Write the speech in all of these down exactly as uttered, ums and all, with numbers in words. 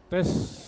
Tes.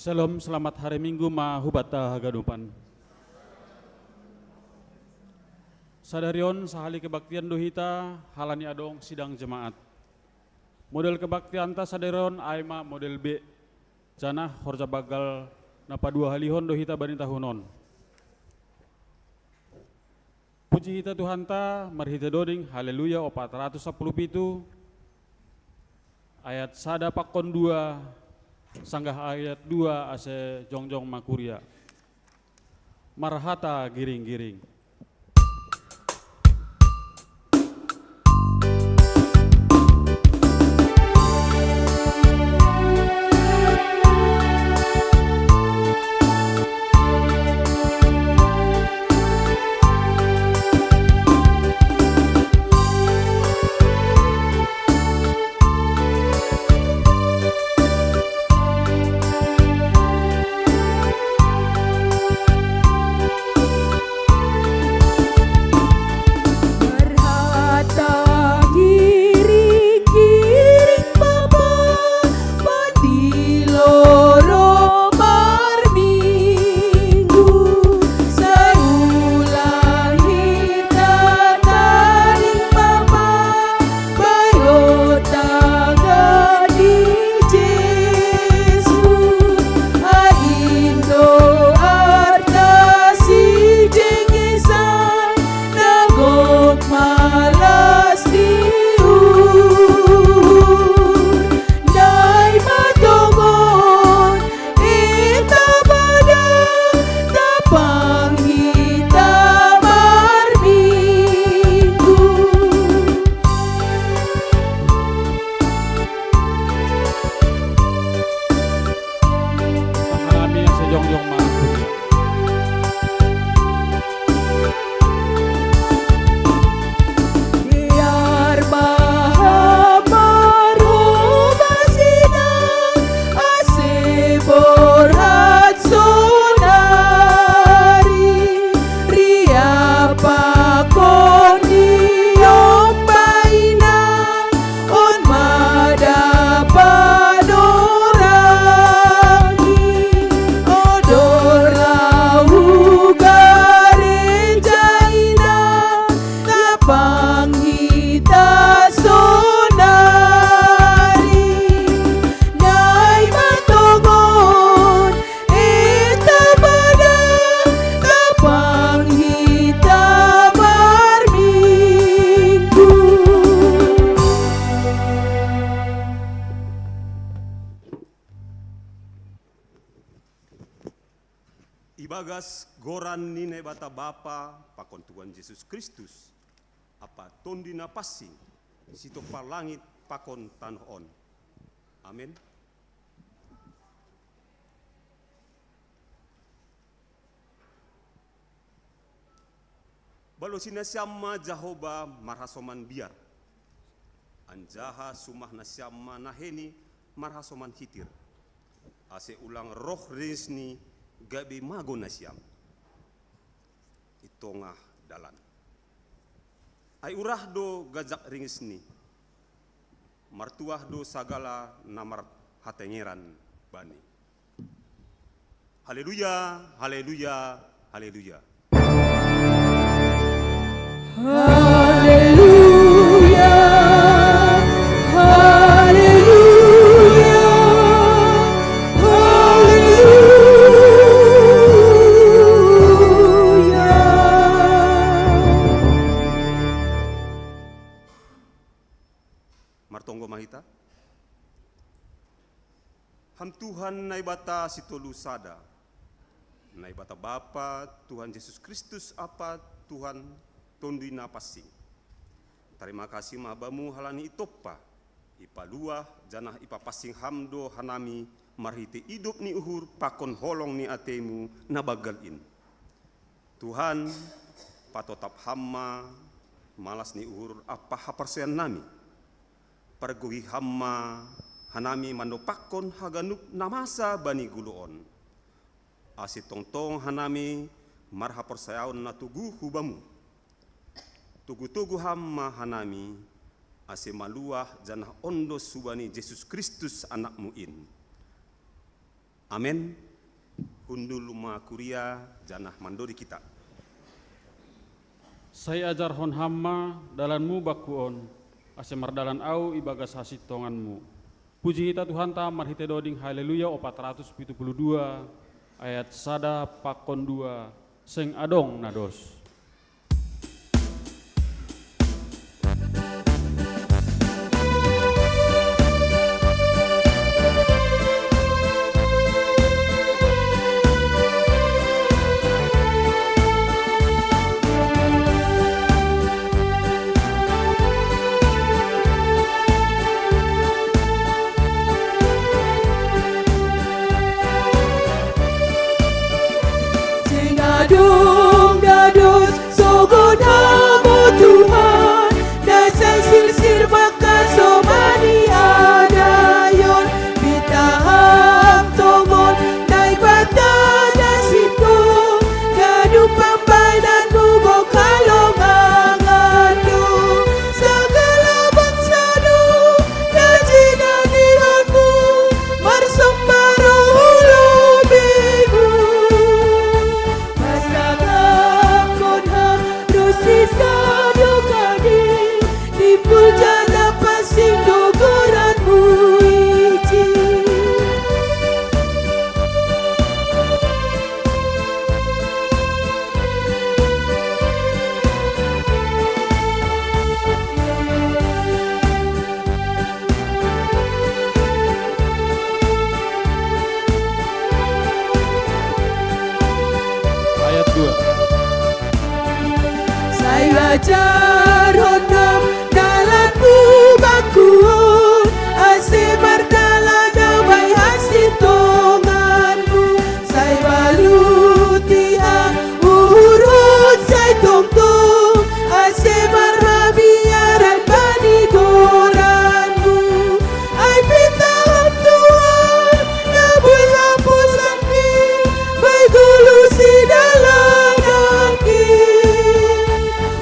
Shalom, selamat hari Minggu ma hubata haganupan. Sadarion sahali kebaktian do hita halani adong sidang jemaat. Model kebaktianta sadarion ai ma model B, janah horja banggal na paduahalihon do hita bani tahun on. Puji hita Tuhanta marhite doding Haleluya opat ratus sapuluh pitu, ayat sada pakon dua, sanggah ayat dua ase jongjong ma kuria. Marhata giring-giring. Marhata giring-giring Bapa, pandilo ro marminggu, sai ulang hita tading Bapa, bayo tangan di Jesus, ai in do arta sijengesan, na gok malas di uhur. Nai ma tongon, ita bada, tapang hita marminggu. Panghalami ase jongjong ma. Biar baha marhobas inang ase borhat sonari, riap pakon ni omba inang, on ma da panorangi, odor lahu gareja inang, tapang hita sonari. Nai ma tongon, ita bada, tapang hita marminggu. Ibagas goran ni Naibata Bapa pakon Tuhan Jesus Kristus, ampa Tonduy Napansing, sitompar langit pakon tanoh on. Amen. Balosi nasiam ma Jahowa marhasoman biar, anjaha sumah nasiam ma naheiNi marhasoman hitir, ase ulang roh ringis-Ni gabe mago nasiam i tongah dalan. Ai urah do gajak ringisni, martuah do sagala na marhatengeran bani. Haleluya, haleluya, haleluya. Haleluya, haleluya, haleluya. Martonggo ma hita. Ham Tuhan Naibata sitolu sada, Naibata Bapa, Tuhan Jesus Kristus Apa, Tuhan Tonduy Napansing. Tarima kasih ma Bamu halani itompa, ipaluah janah ipapansing Ham do hanami marhitei idop ni uhur pakon holong ni atei-Mu na banggal in. Tuhan, patotap Ham ma malas ni uhur ampa haporsayaonnami. Pargohi Ham ma hanami mandompakkon haganup na masa bani ngolu on, ase tongtong hanami marhaporsayaon na toguh hu Bamu. Togu-togu Ham ma hanami, ase maluah janah ondos hubani Jesus Kristus, Anak-Mu in. Amen. Hundul ma kuria janah mandoding hita. Sai ajarhon Ham ma dalan-Mu bakku on, ase mardalan ahu ibagas hasintongan-Mu. Puji hita Tuhanta marhitei doding Haleluya opat ratus pitu puluh dua, ayat sada pakon dua, seng adong na dos. Sing adong na dos sogot Ham, o Tuhan, na sai sirsir mangkasomani adaon. Pinta Ham tongon Naibata na sintong, ganup pambahenan-Mu gok halongangan do. Sagala bangsa do na jinadihon-Mu, marsomba roh hu lobei-Mu. Pasangaphon Ham ronsi sadokah ni, timbul janah pansing do goran-Mu ijin. Ayat dua. Sai ajarhon Ham dalan-Mu bakku on, ase mardalan ahu bahen hasintongan-Mu. Sai baluti ahu uhurhon sai tongtong, ase marhabiaran bani goran-Mu. Ai pinta Ham Tuhan, na boi haposanki, bahen goluh sidalananki.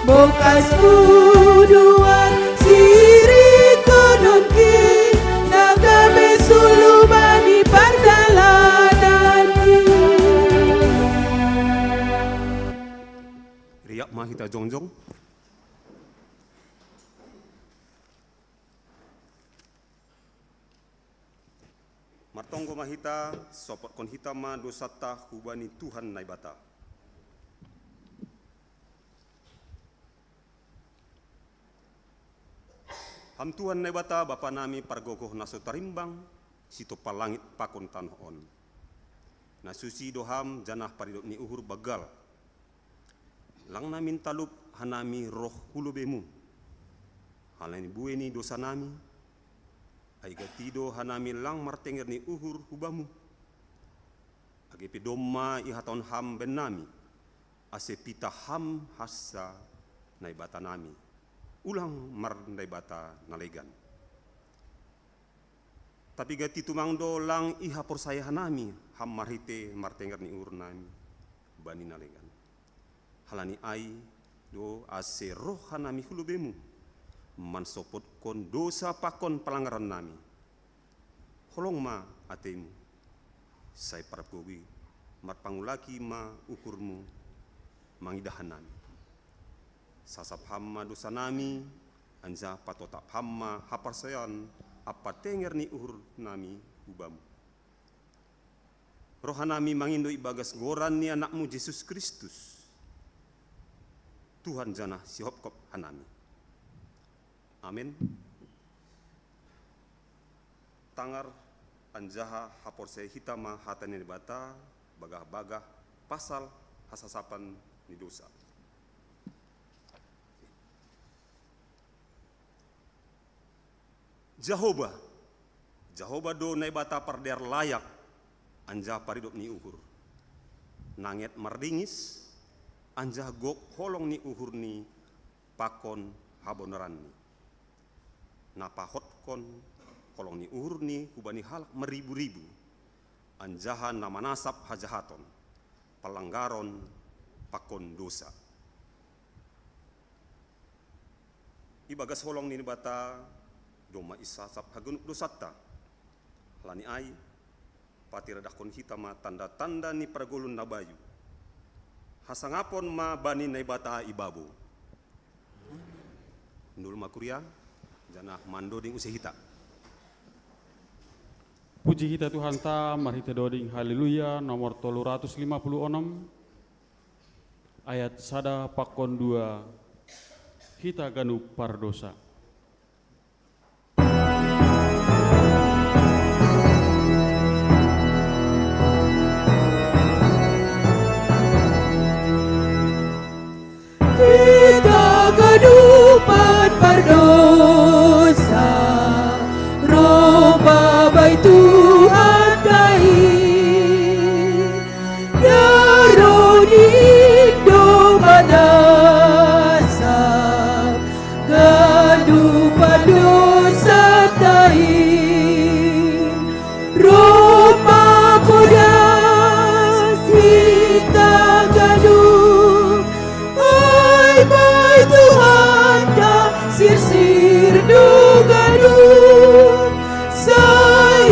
Bokas huduan sirihkononki, na gabe suluh bani pardalananki. Riap ma hita jongjong. Martonggo ma hita, sopotkon hita ma dousanta hubani Tuhan Naibata. Ham Tuhan Naibata, Bapa nami pargogoh na so tarimbang, sitompa langit pakon tanoh on. Na suci do Ham janah paridop ni uhur banggal. Lang namin talup hanami roh hu lobei-Mu, halani buei ni dousa nami, ai ganti do hanami lang martenger ni uhur hu Bamu. Age pe domma ihatahon Ham bennami, ase pitah Ham hansa Naibata nami, ulang marnaibata na legan. Tapi ganti tumang do lang ihaporsaya hanami Ham marhitei martenger ni uhur nami bani na legan. Halani ai, do ase roh hanami hu lobeimu, mansopotkon dosa pakon palangaran nami. Holong ma ateimu, sai pargogoi marpangulaki ma uhurmu mangidah hanami. Sasap ham ma dosa nami, anjaha patotap ham ma haporsayaon ampa tenger ni uhur nami hu Bamu. Roha nami mangindo ibagas goran ni Anakmu Jesus Kristus, Tuhan janah sihopkop hanami. Amen. Tangar anjaha haporsaya hita ma hata ni Naibata, bagah-bagah pasal hasasapan ni dosa. Jahowa, Jahowa do Naibata pardear layak anjaha paridop ni uhur. Nanget marringis, anjaha gok holong ni uhurni pakon habonaranni. Na pahotkon holong ni uhurni hubani halak marribu-ribu, anjaha na manasap hajahaton, palanggaron pakon dosa. Ibagas holong ni Naibata domma isasap haganup dosanta. Halani ai, patiradahkon hita ma tanda-tanda ni pargoluon na bayu. Hasangapon ma bani Naibata i babou. Nul ma kuria, janah mandoding use hita. Puji hita Tuhanta marhite doding Haleluya nomor tolu ratus lima puluh onom, ayat sada pakon dua, hita ganup pardosa. Hita ganupan pardosa, roh ma bai Tuhan dai. Darah ni Indo manasap ganupan dosanta i. Roh ma podas hita ganup, ai bai Tuhanta sirsir do ganup, sai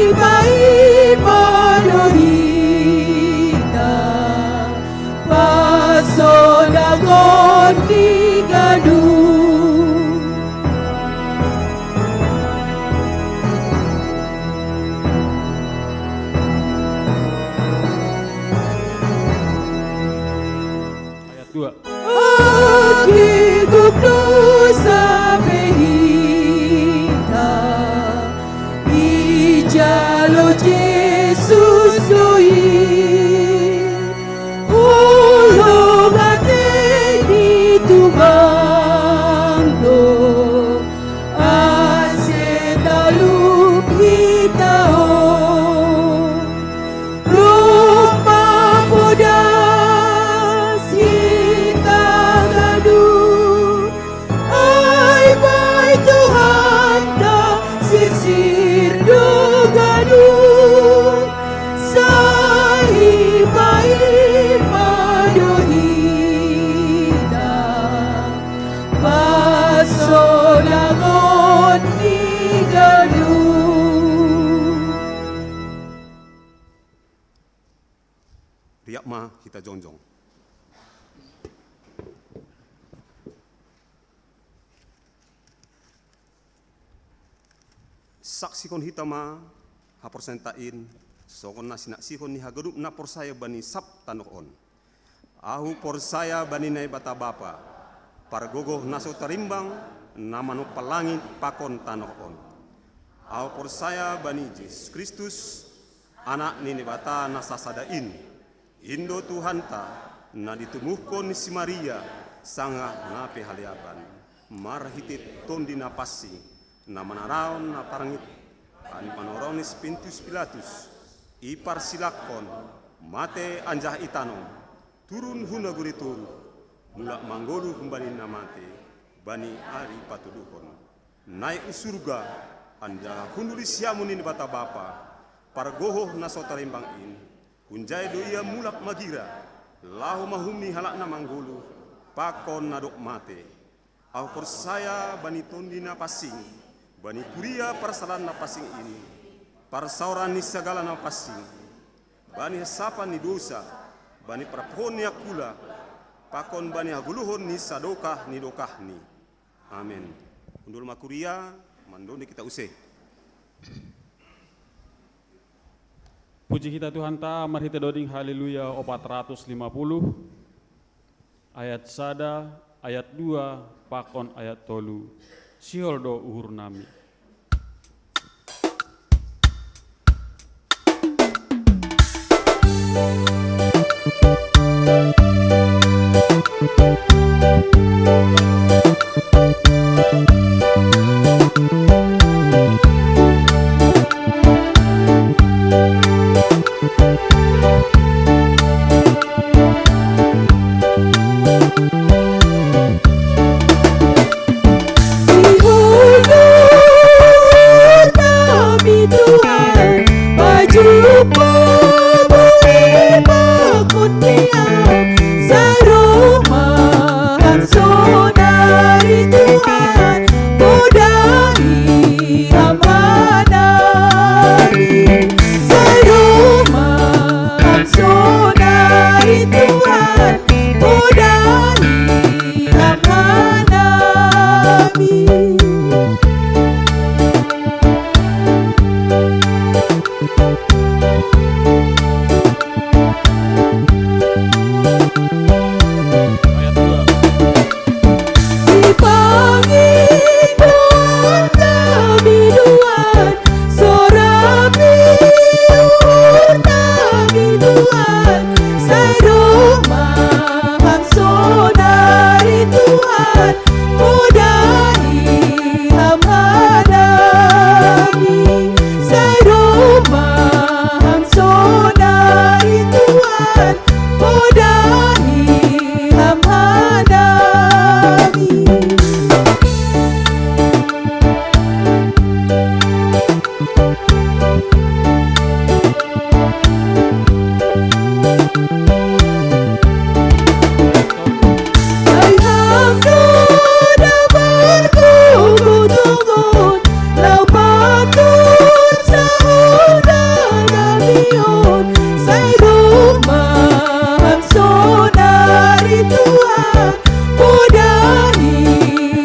ipaima do hita pasonangon ni ganup. Ayat dua. Age gok dosa pe hita, ijalo Jesus do i. Holong atei ni Tuhan do, ase talup hita on. Roh ma podas hita ganup, ai bai Tuhanta sirsir do ganup, sai ipaima do hita pasonangon ni ganup. Riap ma hita jongjong. Saksihon hita ma haporsayaanta in, songon na sinaksihon ni haganup na porsaya bani sab tanoh on. Ahu porsaya bani Naibata Bapa, pargogoh na so tarimbang, na manompa langit pakon tanoh on. Ahu porsaya bani Jesus Kristus, Anak ni Naibata na sasada in, in do Tuhanta, na ditumuhkon ni si Maria, sanggah na pe haleaban, marhite Tondi Napansing, na manaraon na parngit, anak panorong ni si Pontius Pilatus, iparsilangkon, mate anjaha itanom, turun hu nagori toruh, mulak manggoluh humbani na mate, bani ari patuduhon. Naik hu surga, anjaha hundul di siamun ni Naibata Bapa, pargogoh na so tarimbang in, hunjai do ia mulak magira, laho mahumumi halak na manggoluh, pakon na dob mate. Ahu porsaya bani Tondi na pansing i, bani kuria parsaoran na pansing i, parsaoran ni sagala na pansing i, bani hasapan ni dosa, bani parpoon ni angkula, pakon bani hagoluhon ni sadokah ni dokahni. Amen. Hundul ma kuria, mandondi kita use. Puji hita Tuhanta marhite doding Haleluya opat ratus lima puluh, ayat sada, ayat dua, pakon ayat tolu. Sihol do uhur nami. Sihol do uhur nami Tuhan, pajumpa Boe pakon ni au, sai roha ma Ham saudara Tuhan, podahi Ham hanami. Sai roha ma Ham saudara Tuhan, podahi Ham hanami. Ayat dua. Sipangindo nami Tuhan, sorapi uhur nami Tuhan, sai roha ma Ham saudara Tuhan, podahi Ham hanami. Sai roha ma Ham saudara Tuhan, podahi Ham hanami. Sai Ham do na margogotogon, laho patut saudara nami on. Sai roha ma Ham saudara Tuhan, podahi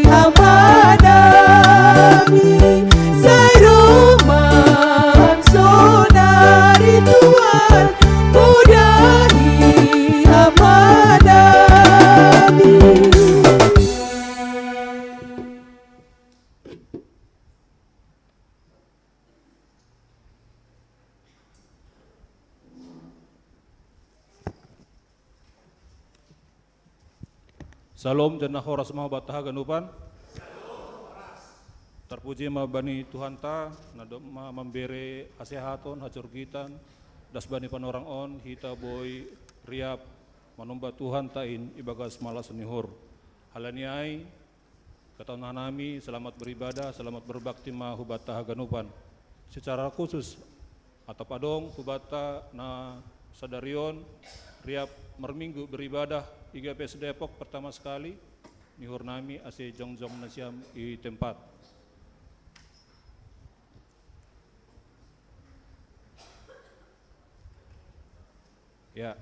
Ham hanami. Sai roha ma Ham saudara Tuhan, podahi Ham hanami. Syalom, janah horas ma Hubanta haganupan. Tarpuji ma bani Tuhanta, na dob ma mambere hasehaton, hajorgitan, das bani panorang on, hita boi riap manumba Tuhanta in ibagas malas ni uhur. Halani ai, Katahuon hanami, selamat beribadah, selamat berbakti ma hubanta haganupan. Secara khusus, atap adong hubanta na sadari on riap marminggu beribadah i G P S Depok pertama sekali, ni uhur nami ase jongjong nasiam i tempat. Ya.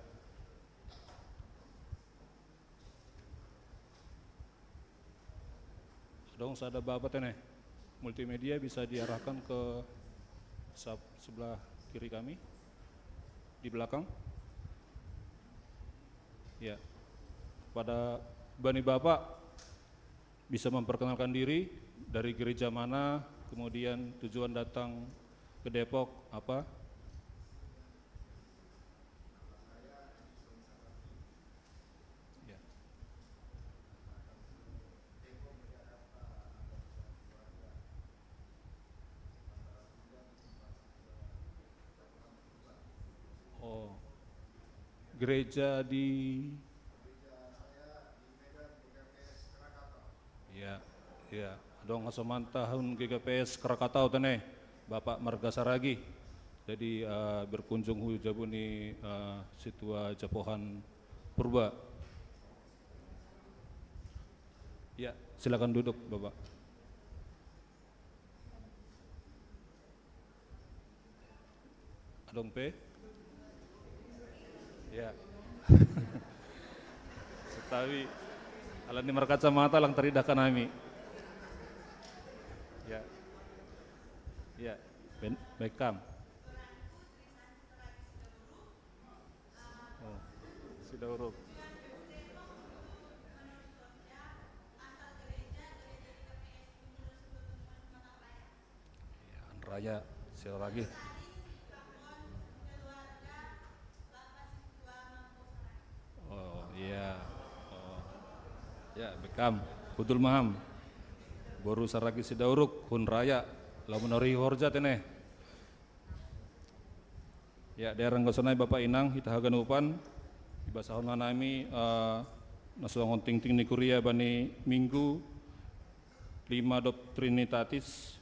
Dong, sada bapa tene. Multimedia bisa diarahkan ke sab-, sebelah kiri kami, di belakang. Ya. Pada bani bapa bisa memperkenalkan diri, dari gereja mana, kemudian tujuan datang ke Depok apa? Ya. Oh. Gereja di, ya, ya. Adong hasomanta hun G K P S Krakatau tene, Bapak marga Saragi. Jadi, eh, berkunjung hu jabu ni, eh, situa japohan Purba. Ya, silakan duduk, Bapak. Adong pe? Ya. Setawi, ala ni markacamata lang tarida kanami. Ya. Ya. Ben, baik kam. Oh, Sidauruk. Ya, Raya, Sidauruk lagi. Oh, iya. Oh. Ya, bekam. Betul maham. Boru Saragi Sidauruk, Hun Raya. Lamun ori horja tene. Ya, daerah ngosonai Bapak Inang, hita haganupan, ibasahon nami, eh, na songon tingting ni kuria bani Minggu lima dob Trinitatis,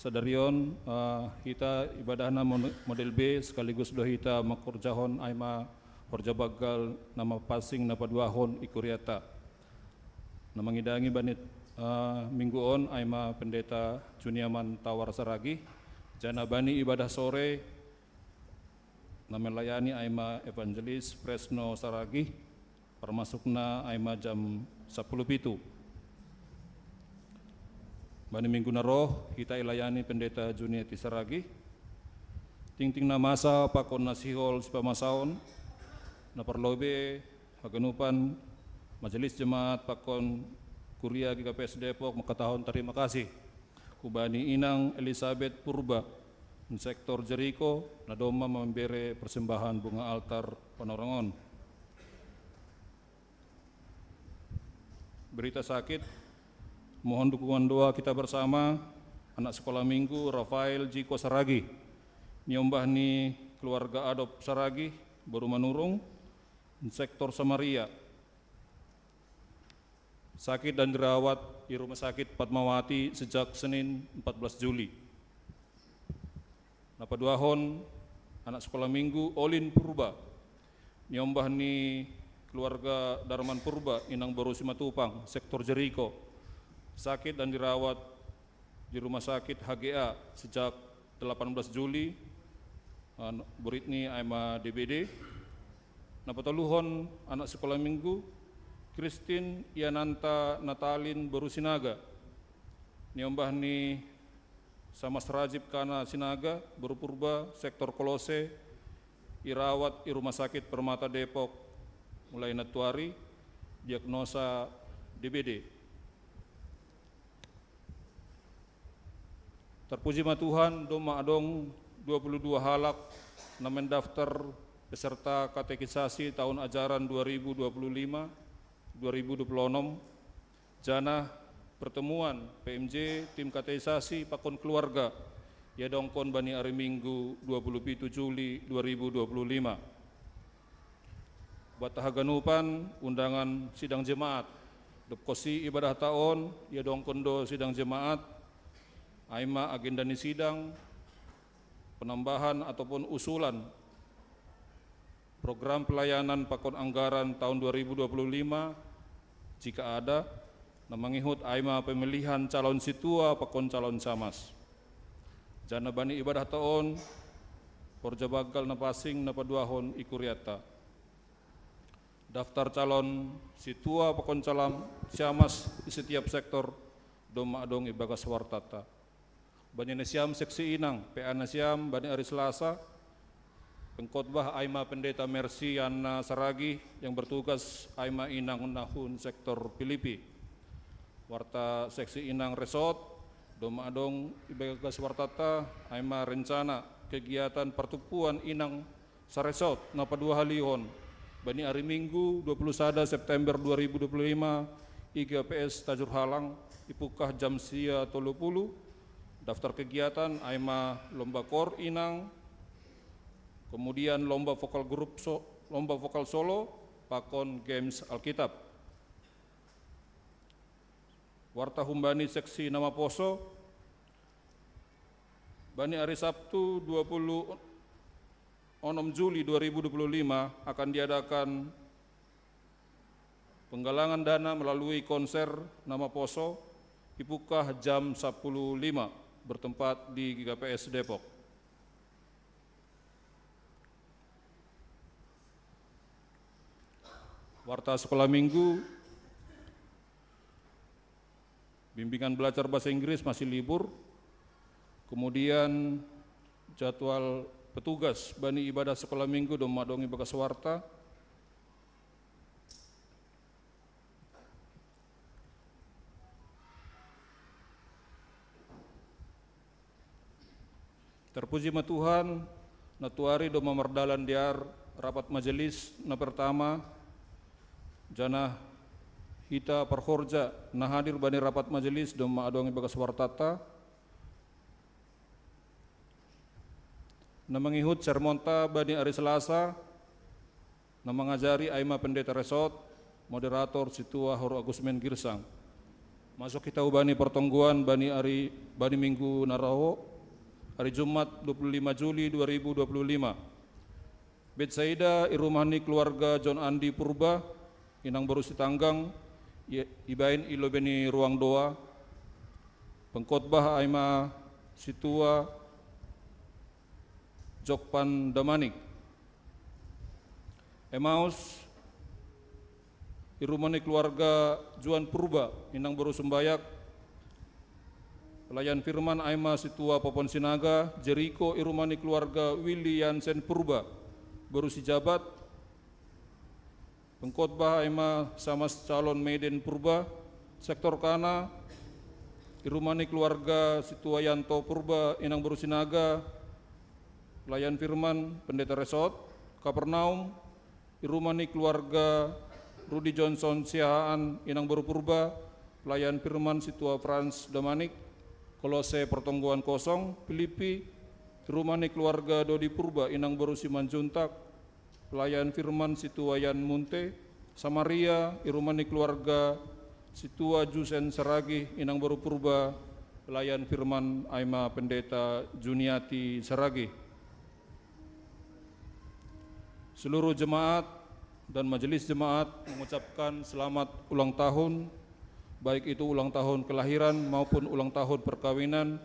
sadarion, eh, hita ibadahna mon-, model B, sekaligus do hita mangkorjahon ai ma horja banggal na mapansing na paduahon i kuriata. Na mangidangi bani, eh, Minggu on ai ma Pendeta Juniaman Tawar Saragi, jana bani ibadah sore na melayani ai ma Evangelis Fresno Saragi, parmasukna ai ma jam sapuluh pitu. Bani Minggu na roh, hita ilayani Pendeta Juniati Saragi, tingting na masa pakon na sihol sipamasaon, na parlobei haganupan Majelis Jemaat pakon Kuria G K P S Depok mangkatahon tarima kasih hubani Inang Elisabet Purba, sektor Jeriko, na domma mambere persembahan bunga altar panorongon. Berita sakit, mohon dukungan doa kita bersama, anak sekolah minggu Rafael Jiko Saragi, niombah ni keluarga adop Saragi, boru Manurung, sektor Samaria. Sakit dan dirawat di Rumah Sakit Fatmawati sejak Senin empat belas Juli. Na paduahon, anak sekolah minggu Olin Purba, niombah ni keluarga Darman Purba, inang boru Simatupang, sektor Jeriko. Sakit dan dirawat di Rumah Sakit H G A sejak delapan belas Juli, eh, borit ni ai ma D B D. Na patoluhon, anak sekolah minggu, Christine Iananta Natalin boru Sinaga, niombah ni Samas Rajib Kana Sinaga, boru Purba, sektor Kolose, irawat i Rumah Sakit Permata Depok, mulai nantuari, diagnosa D B D. Terpuji ma Tuhan, domma adong dua puluh dua halak na mendaftar peserta katekisasi tahun ajaran dua ribu dua puluh lima, dua ribu dua puluh enam, jana pertemuan P M J tim katekisasi pakon keluarga iadongkon bani ari Minggu dua puluh pitu Juli dua ribu dua puluh lima. Buat haganupan undangan sidang jemaat. Dob konsi ibadahta on, iadongkon do sidang jemaat, ai ma agenda ni sidang, penambahan ataupun usulan program pelayanan pakon anggaran tahun dua ribu dua puluh lima, jika ada, na mangihut ai ma pemilihan calon sintua pakon calon siamas. Jana bani ibadahta on, horja banggal na pansing na paduahon i kuriata. Daftar calon sintua pakon calon siamas di setiap sektor, domma adong ibagas wartata. Bani nasiam seksi inang, P A nasiam bani ari Selasa, pengkhotbah ai ma Pendeta Mercy Anna Saragi, yang bertugas ai ma inang na hun sektor Pilipi. Warta seksi inang resort, domma adong ibagas wartata, ai ma rencana kegiatan pertumpuan inang saresort na paduahalihon, bani ari Minggu dua puluh sada September dua ribu dua puluh lima, i G K P S Tajur Halang, ipungkah jam sia tolu puluh, daftar kegiatan ai ma lomba koor inang, kemudian lomba vokal grup so-, lomba vokal solo, pakon games Alkitab. Warta humbani seksi na maposo, bani ari Sabtu dua puluh enam Juli dua ribu dua puluh lima akan diadakan Penggalangan dana melalui konser Nama Poso, ipukah jam sapuluh lima, bertempat di G K P S Depok. Warta sekolah minggu, bimbingan belajar bahasa Inggris masih libur, kemudian jadwal petugas bani ibadah sekolah minggu domma dong ibagas warta. Terpuji ma Tuhan, natuari domma mardalan diar rapat majelis na pertama, janah hita parhorja na hadir bani rapat majelis domma adong ibagas wartata, na mangihut sermonta bani ari Selasa, na mangajari ai ma Pendeta Resot, moderator Situa Horo Agusmen Girsang. Masuk hita hubani pertonggoan bani ari, bani minggu na ro, ari Jumat dua puluh lima Juli dua ribu dua puluh lima. Betsaida i rumah ni keluarga John Andi Purba, inang boru Sitanggang, i-, ibaen i lobei ni Ruang Doa. Pengkhotbah ai ma Situa Jokpan Damanik. Emaus, i rumah ni keluarga Juan Purba, inang boru Sumbayak, pelayan firman ai ma Situa Popon Sinaga. Jeriko, i rumah ni keluarga Willy Yansen Purba, boru Sijabat. Pengkhotbah ai ma Samas Calon Meden Purba. Sektor Kana, i rumah ni keluarga Situa Yanto Purba, inang boru Sinaga, pelayan firman Pendeta Resot. Kapernaum, i rumah ni keluarga Rudi Johnson Siahaan, inang boru Purba, pelayan firman Situa Frans Damanik. Kolose, pertonggoan kosong. Pilipi, i rumah ni keluarga Dodi Purba, inang boru Simanjuntak, pelayan firman Situa Yan Munte. Samaria, i rumah ni keluarga Situa Jusen Saragih, inang boru Purba, pelayan firman ai ma Pendeta Juniati Saragih. Seluruh jemaat dan majelis jemaat mengucapkan selamat ulang tahun, baik itu ulang tahun kelahiran maupun ulang tahun perkawinan,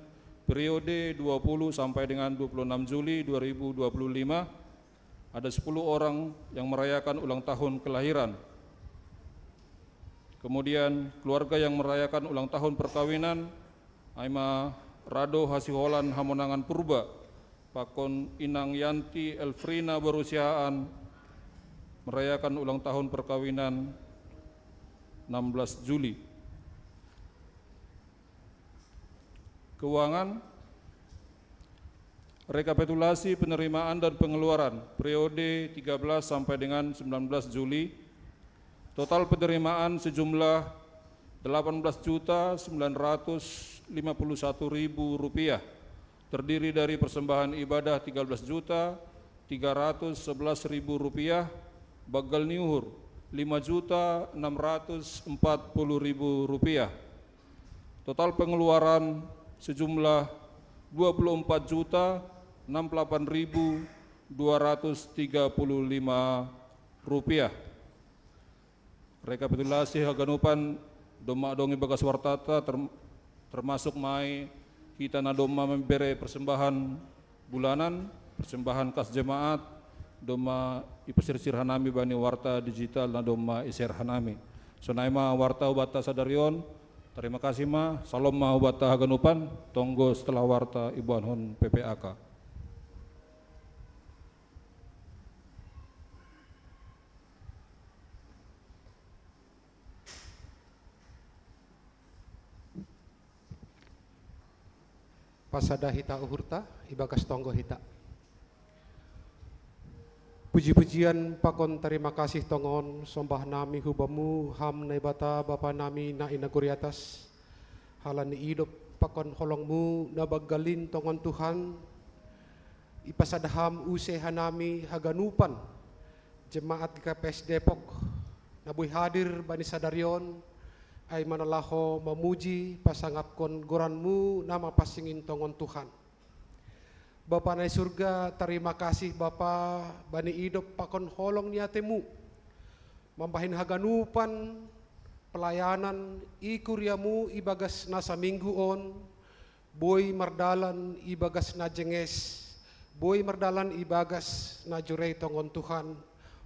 periode dua puluh sampai dengan dua puluh enam Juli dua ribu dua puluh lima. Ada sepuluh orang yang merayakan ulang tahun kelahiran. Kemudian, keluarga yang merayakan ulang tahun perkawinan, ai ma Rado Hasiholan Hamonangan Purba, pakon Inang Yanti Elfrina boru Siahaan, merayakan ulang tahun perkawinan enam belas Juli. Keuangan, rekapitulasi penerimaan dan pengeluaran periode tiga belas sampai dengan sembilan belas Juli, total penerimaan sejumlah delapan belas juta sembilan ratus lima puluh satu ribu rupiah, terdiri dari persembahan ibadah tiga belas juta tiga ratus sebelas ribu rupiah, bagal ni uhur lima juta enam ratus empat puluh ribu rupiah. Total pengeluaran sejumlah dua puluh empat juta enam puluh delapan ribu dua ratus tiga puluh lima rupiah. Rekapitulasi haganupan domma dong ibagas wartata, term-, termasuk ma i hita na domma membere persembahan bulanan, persembahan kas jemaat, domma ipasirsir hanami bani warta digital na domma i-share hanami. Sonai ma warta hubanta sadari on. Tarima kasih ma, salom ma hubanta haganupan. Tonggo setelah warta iboanhon P P A K. Pasada hita uhurta, ibagas tonggo hita. Puji-pujian pakon tarima kasih tongon sombah nami hu Bamu, Ham Naibata, Bapa nami na i nagori atas, halani idop pakon holong-Mu na banggalin tongon Tuhan, ipasada Ham use hanami haganupan jemaat G K P S Depok na boi hadir bani sadari on, ai ma na laho mamuji pasangapkon goran-Mu na mapansing in tongon Tuhan. Bapa na i surga, tarima kasih Bapa bani idop pakon holong ni ate-Mu. Mambahen haganupan pelayanan i kuriamu ibagas na saminggu on, boi mardalan ibagas na jenges, boi mardalan ibagas na jurei tongon Tuhan,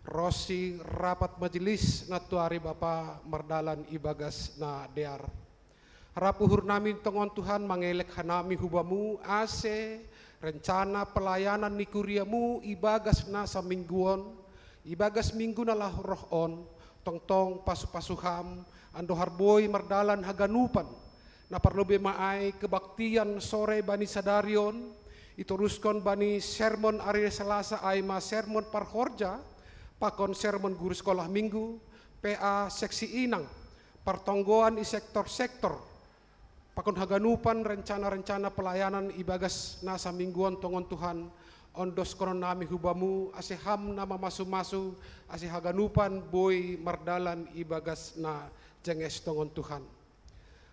ronsi rapat majelis na tuari Bapa mardalan ibagas na dear. Rap uhur nami tongon Tuhan mangelek hanami hu Bamu ase rencana pelayanan ni kuriamu ibagas na saminggu on, ibagas minggu na laho roh on, tongtong pasu-pasu Ham, andohar boi mardalan haganupan. Na parlobei ma ai kebaktian sore bani sadari on, itoruskon bani sermon ari Selasa ai ma sermon parhorja, pakon sermon guru sekolah minggu, P A seksi inang, partonggoan i sektor-sektor, pakon haganupan rencana-rencana pelayanan ibagas na saminggu on tongon Tuhan, ondoskonon nami hu Bamu ase Ham na mamasu-masu, ase haganupan boi mardalan ibagas na jenges tongon Tuhan.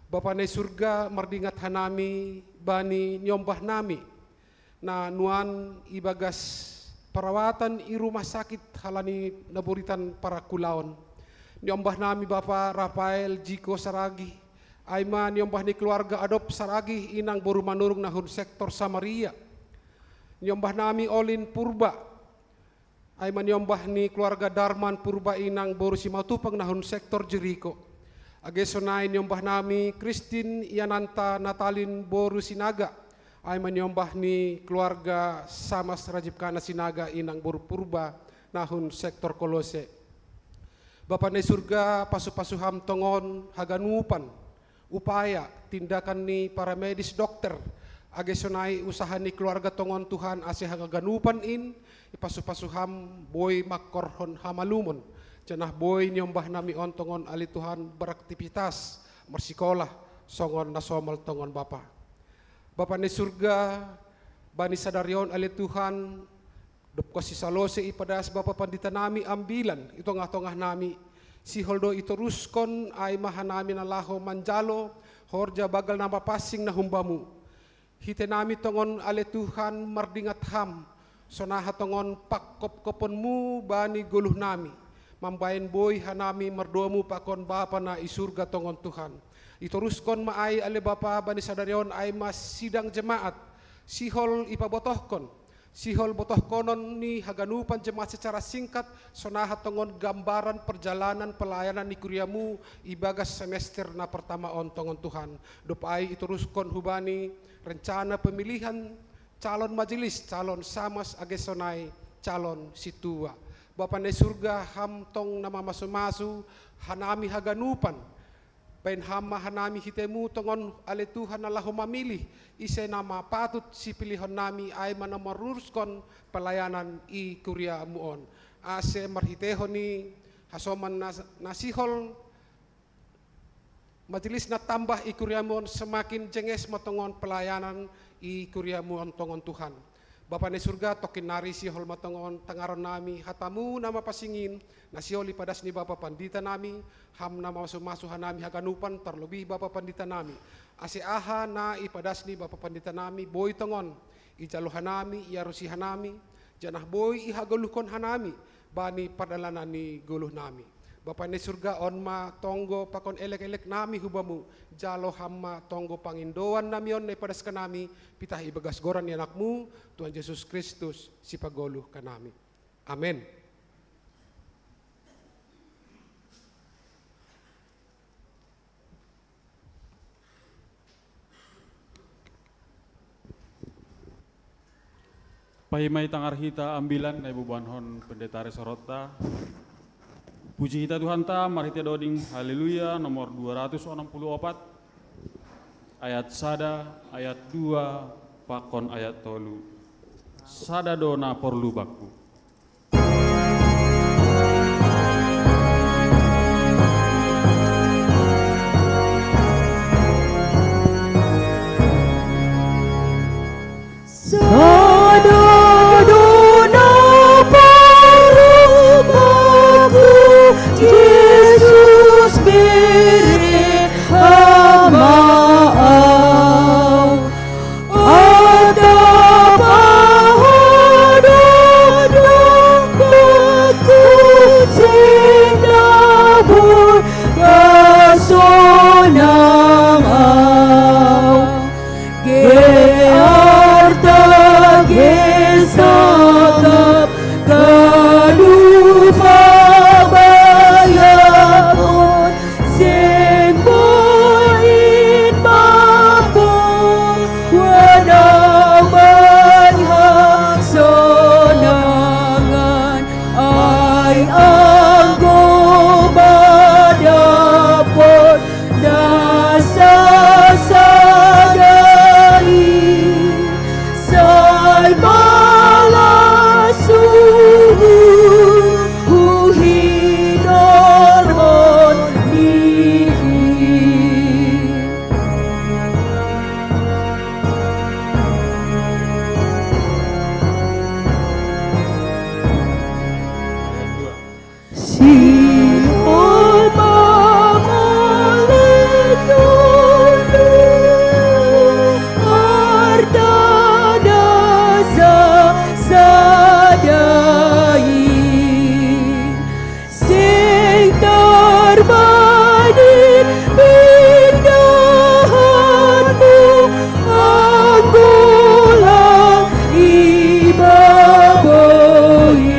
Bapa na i surga, mardingat hanami bani niombah nami na nuan ibagas perawatan i rumah sakit halani na boritan parangkulaon. Niombah nami Bapa Rafael Jiko Saragih, ai ma niombah ni keluarga Adop Saragih inang boru Manurung na hun sektor Samaria. Niombah nami Olin Purba, ai ma niombah ni keluarga Darman Purba inang boru Simatupang na hun sektor Jeriko. Age sonai niombah nami Kristin Yananta Natalin boru Sinaga, ai ma niombah ni keluarga Samas Rajib Kana Sinaga inang boru Purba na hun sektor Kolose. Bapa na i surga, pasu-pasu Ham tongon haganupan upaya, tindakan ni paramedis, dokter, age sonai usaha ni keluarga tongon Tuhan ase haganupan in ipasu-pasu Ham boi mangkorhon hamalumon, janah boi niombah nami on tongon ale Tuhan beraktivitas, marsikolah, songon na somal tongon Bapa. Bapa na i surga, bani sadari on ale Tuhan, dob ho sisalose ipadas Bapa Pandita nami ambilan i tongah-tongah nami, sihol do itoruskon ai ma hanami na laho manjalo horja banggal na mapansing na hum Bamu. Hite nami tongon ale Tuhan mardingat Ham, sonaha tongon pangkopkoponmu bani goluh nami, mambahen boi hanami mardomu pakon Bapa na i surga tongon Tuhan. Itoruskon ma ai ale Bapa bani sadari on ai ma sidang jemaat, sihol ipabotohkon, sihol botohkonon ni haganupan jemaat secara singkat, sonaha tongon gambaran perjalanan pelayanan ni kuriamu ibagas semester na pertama on tongon Tuhan. Dob ai itoruskon hu Bani rencana pemilihan calon majelis, calon samas age sonai calon sintua. Bapa na i surga, Ham tong na mamasu-masu hanami haganupan. Bahen Ham ma hanami hitemu tongon ale Tuhan na laho mamilih, ise nama patut sipilihon nami ai ma na maruruskon pelayanan i kuriamu on. Ase marhiteihon ni hasoman na, na sihol majelis na tambah i kuriamu on, semakin jenges ma tongon pelayanan i kuriamu on tongon Tuhan. Bapa na i surga, tongkin nari sihol ma tongon tangaron nami hatamu na mapansing in, na sihol ipadas ni Bapa Pandita nami, Ham na mamasu-masu hanami haganupan, tarlobih Bapa Pandita nami. Ase aha na ipadas ni Bapa Pandita nami boi tongon ijalo hanami, iarusi hanami, janah boi ihagoluhkon hanami bani pardalanan ni goluh nami. Bapa na i surga, on ma tonggo pakon elek-elek nami hu Bamu, jalo Ham ma tonggo pangindoan nami on na ipadas hanami, pitah ibagas goran ni AnakMu, Tuhan Jesus Kristus, Sipagoluh hanami. Amen. Paima itangar hita ambilan na iboanhon pendeta ari soronta. Puji hita Tuhanta marhite doding Haleluya nomor dua ratus onom puluh opat, ayat sada, ayat dua, pakon ayat tolu. Sada do na porlu bakku. Sadodona parumaku, Jesus bere hamaau. Atap ahodo dombaku, sing na Balasku huhidorhon nihi. Sihol pamolekon harta dasa sadai, sing tarbanding pindahanmu anggo lang i baboi.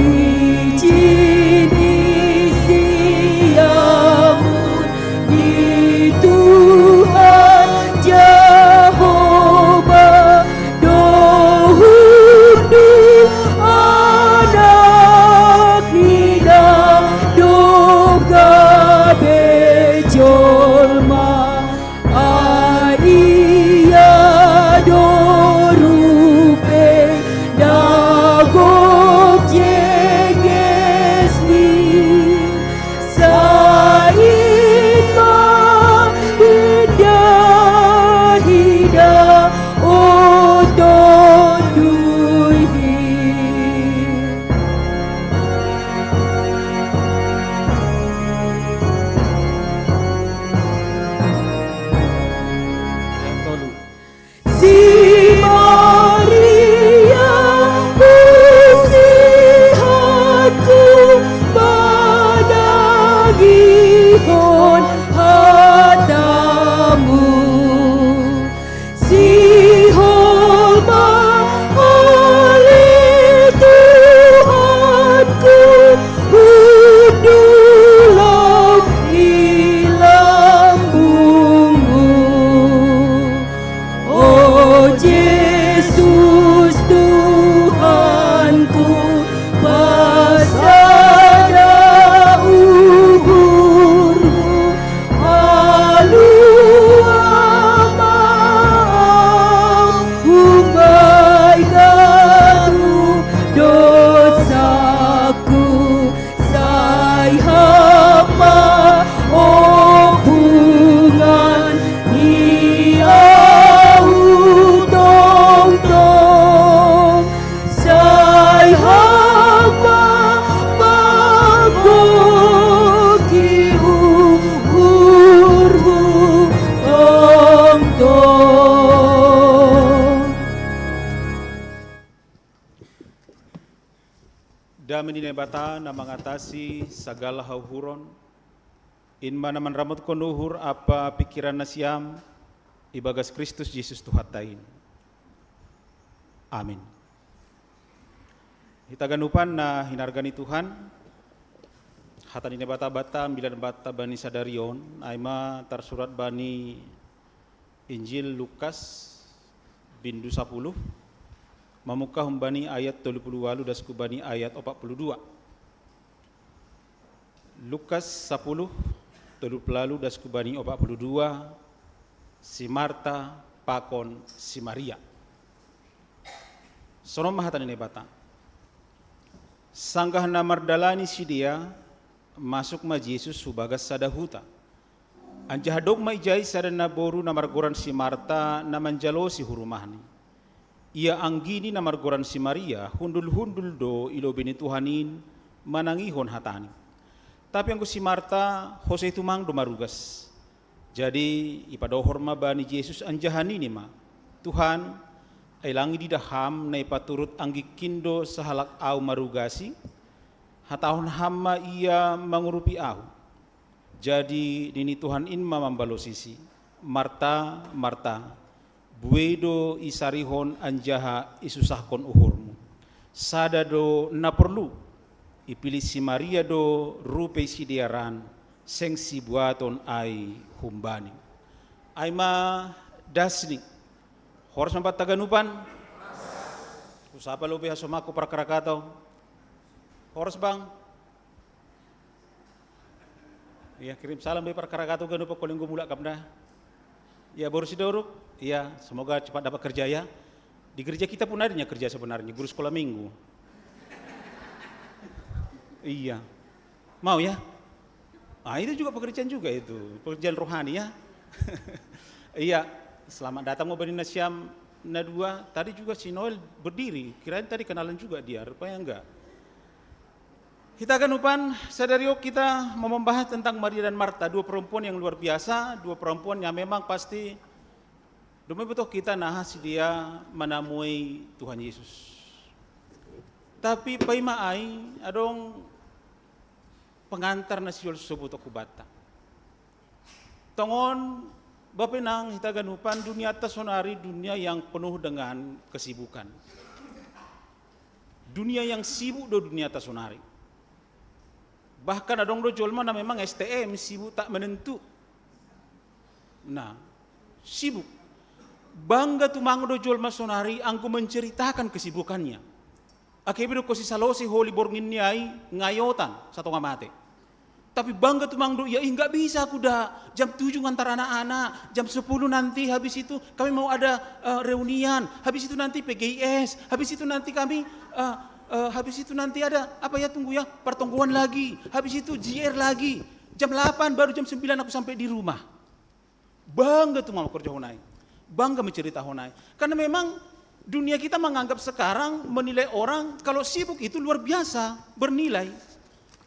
Ijin i siamun di Tuhan Jahowa, do hundul anak ni da dob gabe jolma. Ai ia do rupe da gob jengges ni, sai in ma indahi da o tonduihi. Ayat tolu. Si Maria usihanku manangihon hatamu. Sihol ma ale Tuhanku, hundul lam i lambungmu. O Jesus Tuhanku, pasada uhurhu, alu ama au, umbai garu dosaku, sai Ham ma ompung ni au tongtong, sai Ham ma panggohi uhurhu tongtong. Dame ni Naibata na mangatasi sagala hauhuron, in ma na manramotkon uhur ampa pingkiran nasiam ibagas Kristus Jesus Tuhanta in. Amin. Hita ganupan na hinarga ni Tuhan, hata ni Naibata banta ambilan banta bani sadari on, ai ma tarsurat bani Injil Lukas, bindu sapuluh, mamungka humbani ayat tolu puluh ualu das hubani ayat opat puluh dua. Lukas sapuluh, tolu puluh ualu das hubani opat puluh dua, si Marta pakon si Maria. Sonon ma hata ni Naibata. Sanggah na mardalani sidea, masuk ma Jesus hu bagas sada huta. Anjaha adong ma ijai sada naboru na margoran si Marta na manjalosi hu rumahni. Ia anggini na margoran si Maria hundul-hundul do i lobei ni Tuhan in manangihon hatani. Tapi anggo si Marta hosei tumang do marugas. Jadi ipadohor ma bani Jesus anjaha nini ma, "Tuhan, ai lang ididah Ham na ipaturut anggingkin do sahalak ahu marugasi? Hatahon Ham ma ia mangurupi ahu." Jadi nini Tuhan in ma mambalosisi, "Marta, Marta, buei do isarihon anjaha isusahkon uhurmu. Sada do na porlu, ipilih si Maria do rupei sidearan, seng sibuaton ai humbani." Ai ma dasni. Horas ma banta ganupan. Husapa lobei hasomangku parkarakato. Horas, Bang. Ia, kirim salam do i parkarakato ganup, anggo lenggo mulak kam da. Ya, Boru Sidoruk, ya, semoga cepat dapat kerja ya. Di gereja kita pun ada kerja sebenarnya, guru sekolah minggu. Iya. Mau ya? Ah, itu juga pekerjaan juga itu, pekerjaan rohani ya. Iya, selamat datang mau Badina Siam Nadua. Tadi juga si Noel berdiri, kirain tadi kenalan juga dia, rupanya enggak. Kita akan upan, sadari kita mau membahas tentang Maria dan Marta, dua perempuan yang luar biasa, dua perempuan yang memang pasti demi betul kita nahas dia menemui Tuhan Yesus. Tapi paima ai adong pengantar na siol sebut aku bata. Tongon, Bapenang, hita ganupan, dunia ta sonari dunia yang penuh dengan kesibukan. Dunia yang sibuk do dunia ta sonari. Bahkan adong do jolma na memang S T M, sibuk tak menentu. Nah, sibuk. Bangga tumang do jolma sonari anggo menceritakan kesibukannya. Ake bido ko si Salosi holi borngin ni ai ngayotan satonga mate. Tapi bangga tumang do ia, "Ih, nggak bisa aku da. Jam tujuh ngantar anak-anak, jam sepuluh nanti habis itu kami mau ada eh, reunian, habis itu nanti P G I S, habis itu nanti kami eh, eh, habis itu nanti ada apa ya, tunggu ya, pertonggoan lagi, habis itu J R lagi. Jam delapan baru jam sembilan aku sampai di rumah." Bangga tumang kerja honai. Bangga mencerita honai. Karena memang dunia kita menganggap sekarang menilai orang kalau sibuk itu luar biasa bernilai.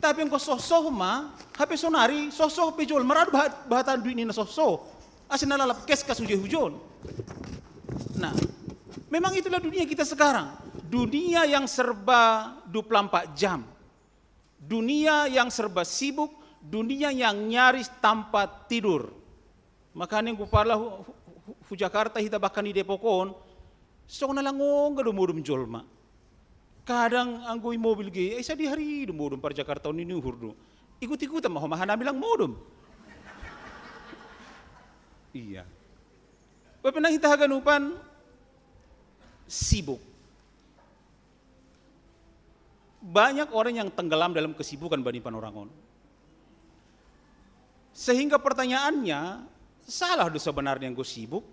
Tapi engkau sosoh ma, hape sonari, sosoh pe jolma radu bahat, bahatan duit ni na sosoh. Asi na lalap kes kasu je hujon. Nah, memang itulah dunia kita sekarang. Dunia yang serba dua puluh empat jam. Dunia yang serba sibuk, dunia yang nyaris tanpa tidur. Makanya gue pala hu, hu, hu, hu Jakarta hita bahkan di Depok on, song na langong do modom jolma. Kadang anggo i mobil ge, eh, sadihari do modom par Jakarta on ini uhur do. Ikut-ikutan ma homa hanami lang modom. Iya. Bapak nang hita haganupan sibuk. Banyak orang yang tenggelam dalam kesibukan bani panorangon. Sehingga pertanyaannya, salah do sebenarnya enggo sibuk?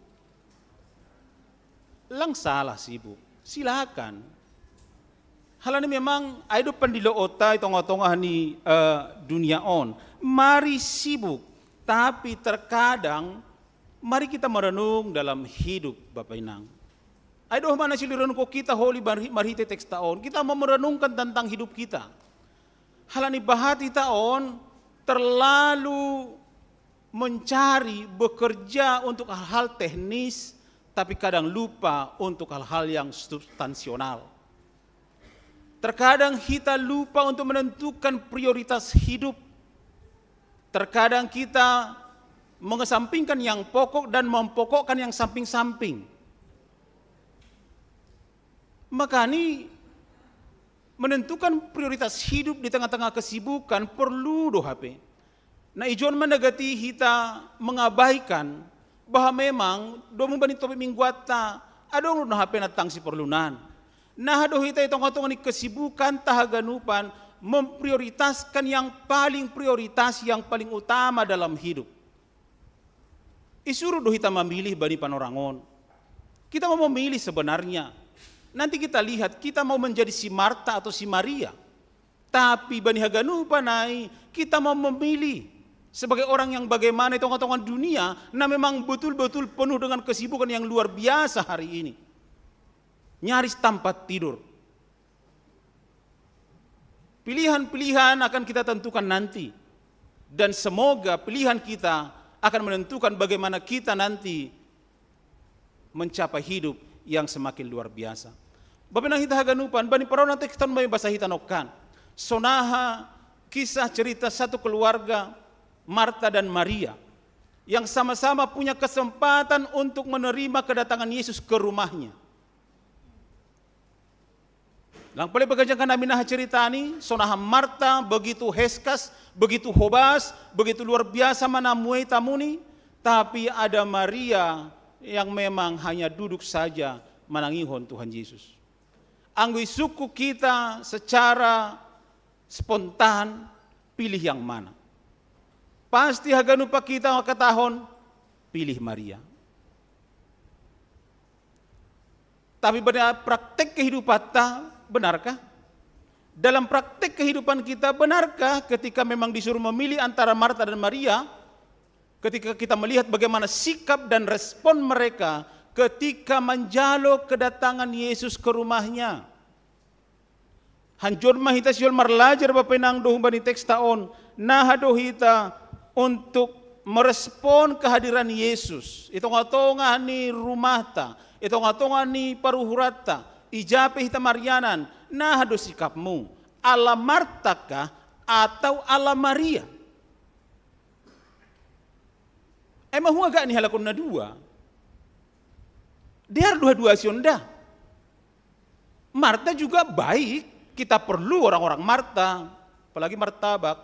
Lang salah sibuk. Silakan. Halani memang ai do pandilo ota i tonga-tonga ni eh, dunia on. Mari sibuk, tapi terkadang mari kita merenung dalam hidup Bapak Inang. Ai do mana siluran ko kita holi marhite teks ta on. Kita mau merenungkan tentang hidup kita. Halani bahat hita on terlalu mencari, bekerja untuk hal-hal teknis, tapi kadang lupa untuk hal-hal yang substansional. Terkadang kita lupa untuk menentukan prioritas hidup. Terkadang kita mengesampingkan yang pokok dan mempokokkan yang samping-samping. Makani menentukan prioritas hidup di tengah-tengah kesibukan perlu do hape. Na ijon ma na gati hita mengabaikan bahwa memang domu bani topik mingguanta adong do na hape na tang siporlunan. Nah do hita i tonga-tonga ni kesibukan ta haganupan memprioritaskan yang paling prioritas, yang paling utama dalam hidup. Isuru do hita mamilih bani panorangon. Kita mau memilih sebenarnya. Nanti kita lihat kita mau menjadi si Marta atau si Maria. Tapi bani haganupan ai kita mau memilih sebagai orang yang bagaimana i tonga-tonga dunia na memang betul-betul penuh dengan kesibukan yang luar biasa hari ini. Nyaris tanpa tidur. Pilihan-pilihan akan kita tentukan nanti. Dan semoga pilihan kita akan menentukan bagaimana kita nanti mencapai hidup yang semakin luar biasa. Bapak nang hita haganupan, bani parona teks ta on mai basa hita nongkan. Sonaha kisah cerita satu keluarga, Marta dan Maria, yang sama-sama punya kesempatan untuk menerima kedatangan Yesus ke rumahnya. Lang pale bagajang hanami na haceritani, sonaha Marta begitu heskas, begitu hobas, begitu luar biasa manamuei tamuni, tapi ada Maria yang memang hanya duduk saja manangihon Tuhan Yesus. Anggo isungkun hita secara spontan, pilih yang mana? Pasti haganup hita mangkatahon, pilih Maria. Tapi pada praktek kehidupan ta, benarkah? Dalam praktek kehidupan kita, benarkah ketika memang disuruh memilih antara Marta dan Maria, ketika kita melihat bagaimana sikap dan respon mereka ketika menjalo kedatangan Yesus ke rumahnya? Hanjor ma hita sihol marlajar, Bapa Inang, do humbani teks ta on, naha do hita untuk merespon kehadiran Yesus i tonga-tonga ni rumahta, i tonga-tonga ni paruhuranta, ija pe hita marianan, naha do sikapmu, ala Marta kah atau ala Maria? Ai mahua gak ni halakon na dua? Dear dua-dua sionda. Marta juga baik, kita perlu orang-orang Marta, apalagi martabak.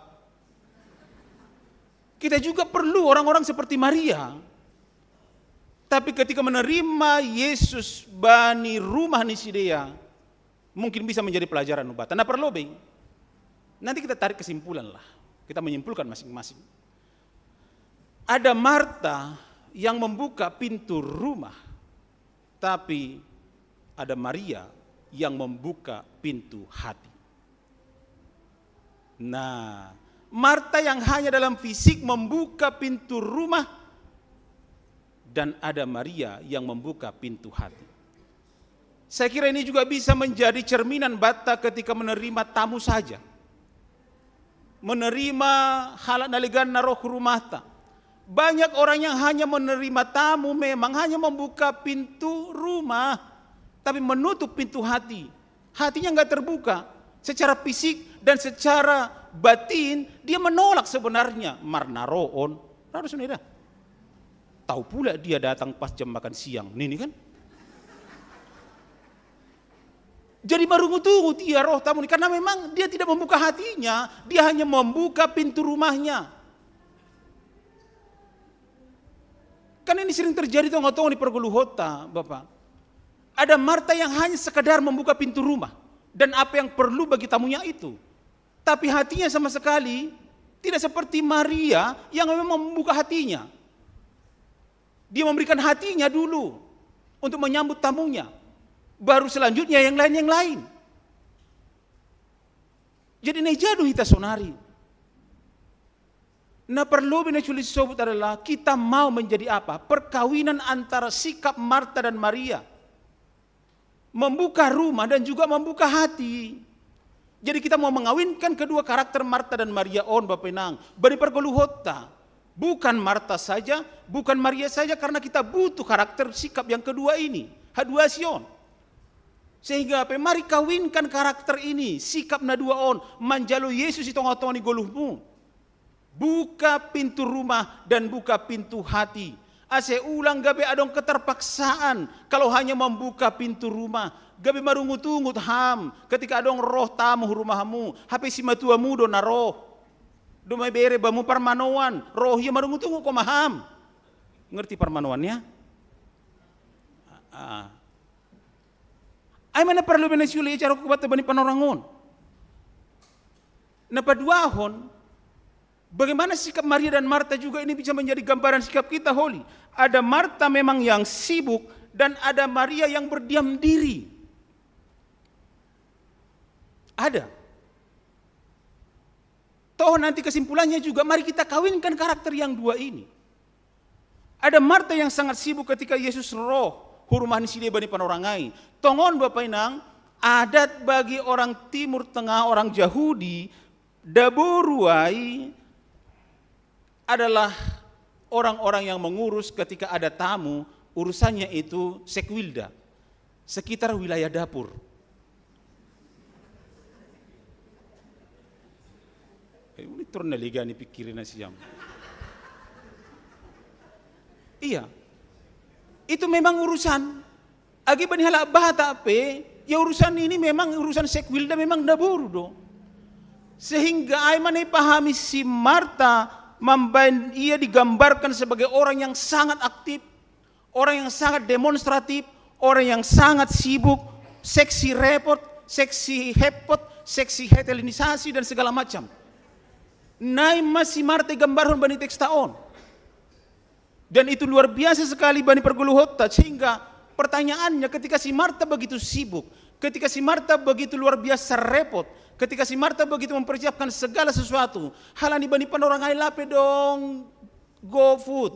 Kita juga perlu orang-orang seperti Maria. Tapi ketika menerima Yesus bani rumah ni sidea, mungkin bisa menjadi pelajaran ubata. Na parlobei, nanti kita tarik kesimpulan lah. Kita menyimpulkan masing-masing. Ada Marta yang membuka pintu rumah, tapi ada Maria yang membuka pintu hati. Nah, Marta yang hanya dalam fisik membuka pintu rumah, dan ada Maria yang membuka pintu hati. Saya kira ini juga bisa menjadi cerminan banta ketika menerima tamu saja. Menerima halak na legan na ro hu rumahta. Banyak orang yang hanya menerima tamu, memang hanya membuka pintu rumah, tapi menutup pintu hati. Hatinya nggak terbuka. Secara fisik dan secara batin, dia menolak sebenarnya. Mar na ro on, ra do sonai da. Tahu pula dia datang pas jam makan siang. Nini kan? Jadi marungut-ungut ia roh tamu ni, karena memang dia tidak membuka hatinya, dia hanya membuka pintu rumahnya. Kan ini sering terjadi tonga-tonga ni pargoluhonta, Bapak. Ada Marta yang hanya sekadar membuka pintu rumah dan apa yang perlu bagi tamunya itu. Tapi hatinya sama sekali tidak seperti Maria yang memang membuka hatinya. Dia memberikan hatinya dulu untuk menyambut tamunya. Baru selanjutnya yang lain-yang lain. Jadi na ija do hita sonari? Na parlobei na sulit disobut adalah kita mau menjadi apa? Perkawinan antara sikap Marta dan Maria. Membuka rumah dan juga membuka hati. Jadi kita mau mengawinkan kedua karakter Marta dan Maria on, Bapa Inang, bani pargoluhonta. Bukan Marta saja, bukan Maria saja, karena kita butuh karakter sikap yang kedua ini. Hadua sion. Sehingga pe mari kawinkan karakter ini, sikap na dua on, manjalo Yesus i tonga-tonga ni goluhmu. Buka pintu rumah dan buka pintu hati. Ase ulang gabe adong keterpaksaan kalau hanya membuka pintu rumah. Gabe marungut-ungut ham ketika adong roh tamu hu rumahmu, hape simatuamu do na roh. Domai bere bamu parmanoan, roh ia marungut-ungut koma ham. Ngerti parmanoannya? Ah. Ai ma na parlobei na siuli i carok kubata bani panorang on. Na paduahon, bagaimana sikap Maria dan Marta juga ini bisa menjadi gambaran sikap kita, holi. Ada Marta memang yang sibuk dan ada Maria yang berdiam diri. Ada. Toh nanti kesimpulannya juga, mari kita kawinkan karakter yang dua ini. Ada Marta yang sangat sibuk ketika Yesus roh hu rumah ni sidea bani panorang ai. Tongon, Bapa Inang, adat bagi orang Timur Tengah, orang Jahudi, daboru ai adalah orang-orang yang mengurus ketika ada tamu, urusannya itu sekwilda, sekitar wilayah dapur. Eh, ini turun na lega ni pikiran na siam. Iya. Itu memang urusan. Agi bani halak Batak pe, ya urusan ini memang urusan sekwilda memang daboru do. Sehingga ai ma na ipahami si Marta mambaen ia digambarkan sebagai orang yang sangat aktif, orang yang sangat demonstratif, orang yang sangat sibuk, seksi repot, seksi hepot, seksi Helenisasi dan segala macam. Nai ma si Marta igambarhon bani teks ta on. Dan itu luar biasa sekali bani pargoluhonta, sehingga Pertanyaannya, ketika si Marta begitu sibuk, ketika si Marta begitu luar biasa repot, ketika si Marta begitu mempersiapkan segala sesuatu, halani bani panorangai lape dong GoFood,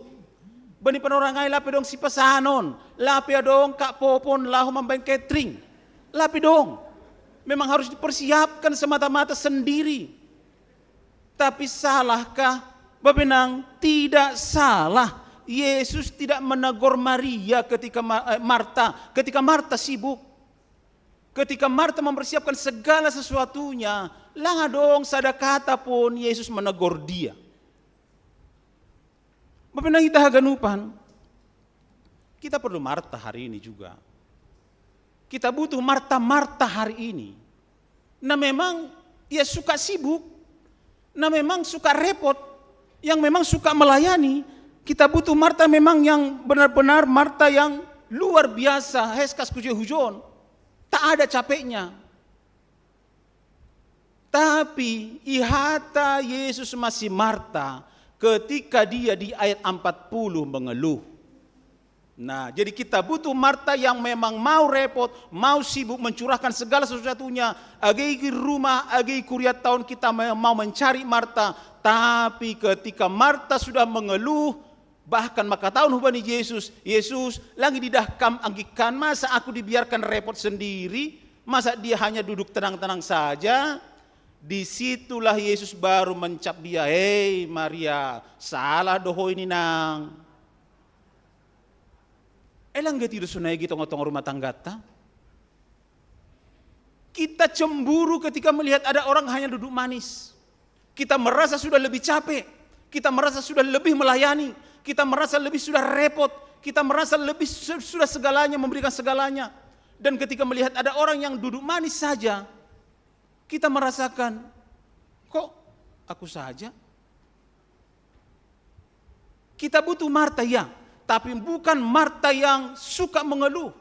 bani panorangai lape dong sipasanon, lape dong ka popon laho mambaen catering, lape dong. Memang harus dipersiapkan semata-mata sendiri. Tapi salahkah? Bapenang, tidak salah. Yesus tidak menegur Maria ketika eh, Marta, ketika Marta sibuk. Ketika Marta mempersiapkan segala sesuatunya, langa dong sada kata pun Yesus menegur dia. Bapenang, kita haganupan, kita perlu Marta hari ini juga. Kita butuh Marta-Marta hari ini. Nah, memang ia suka sibuk, nah, memang suka repot, yang memang suka melayani. Kita butuh Marta memang yang benar-benar Marta yang luar biasa, heskas kuje hujon. Tak ada capeknya. Tapi ihata Yesus masih Marta ketika dia di ayat empat puluh mengeluh. Nah, jadi kita butuh Marta yang memang mau repot, mau sibuk mencurahkan segala sesuatunya, agi rumah, agi kuriat tahun kita mau mencari Marta. Tapi ketika Marta sudah mengeluh, bahkan maka tahun hubani Yesus, Yesus, langi didah kam anggikan, masa aku dibiarkan repot sendiri? Masa dia hanya duduk tenang-tenang saja? Disitulah Yesus baru mencap dia, "Hei Maria, salah doho ini nang." Elang gati do sonai gi tonga-tonga rumah tanggata. Kita cemburu ketika melihat ada orang hanya duduk manis. Kita merasa sudah lebih capek. Kita merasa sudah lebih melayani. Kita merasa lebih sudah repot. Kita merasa lebih sudah segalanya, memberikan segalanya. Dan ketika melihat ada orang yang duduk manis saja, kita merasakan, "Kok aku saja?" Kita butuh Marta, ya, tapi bukan Marta yang suka mengeluh.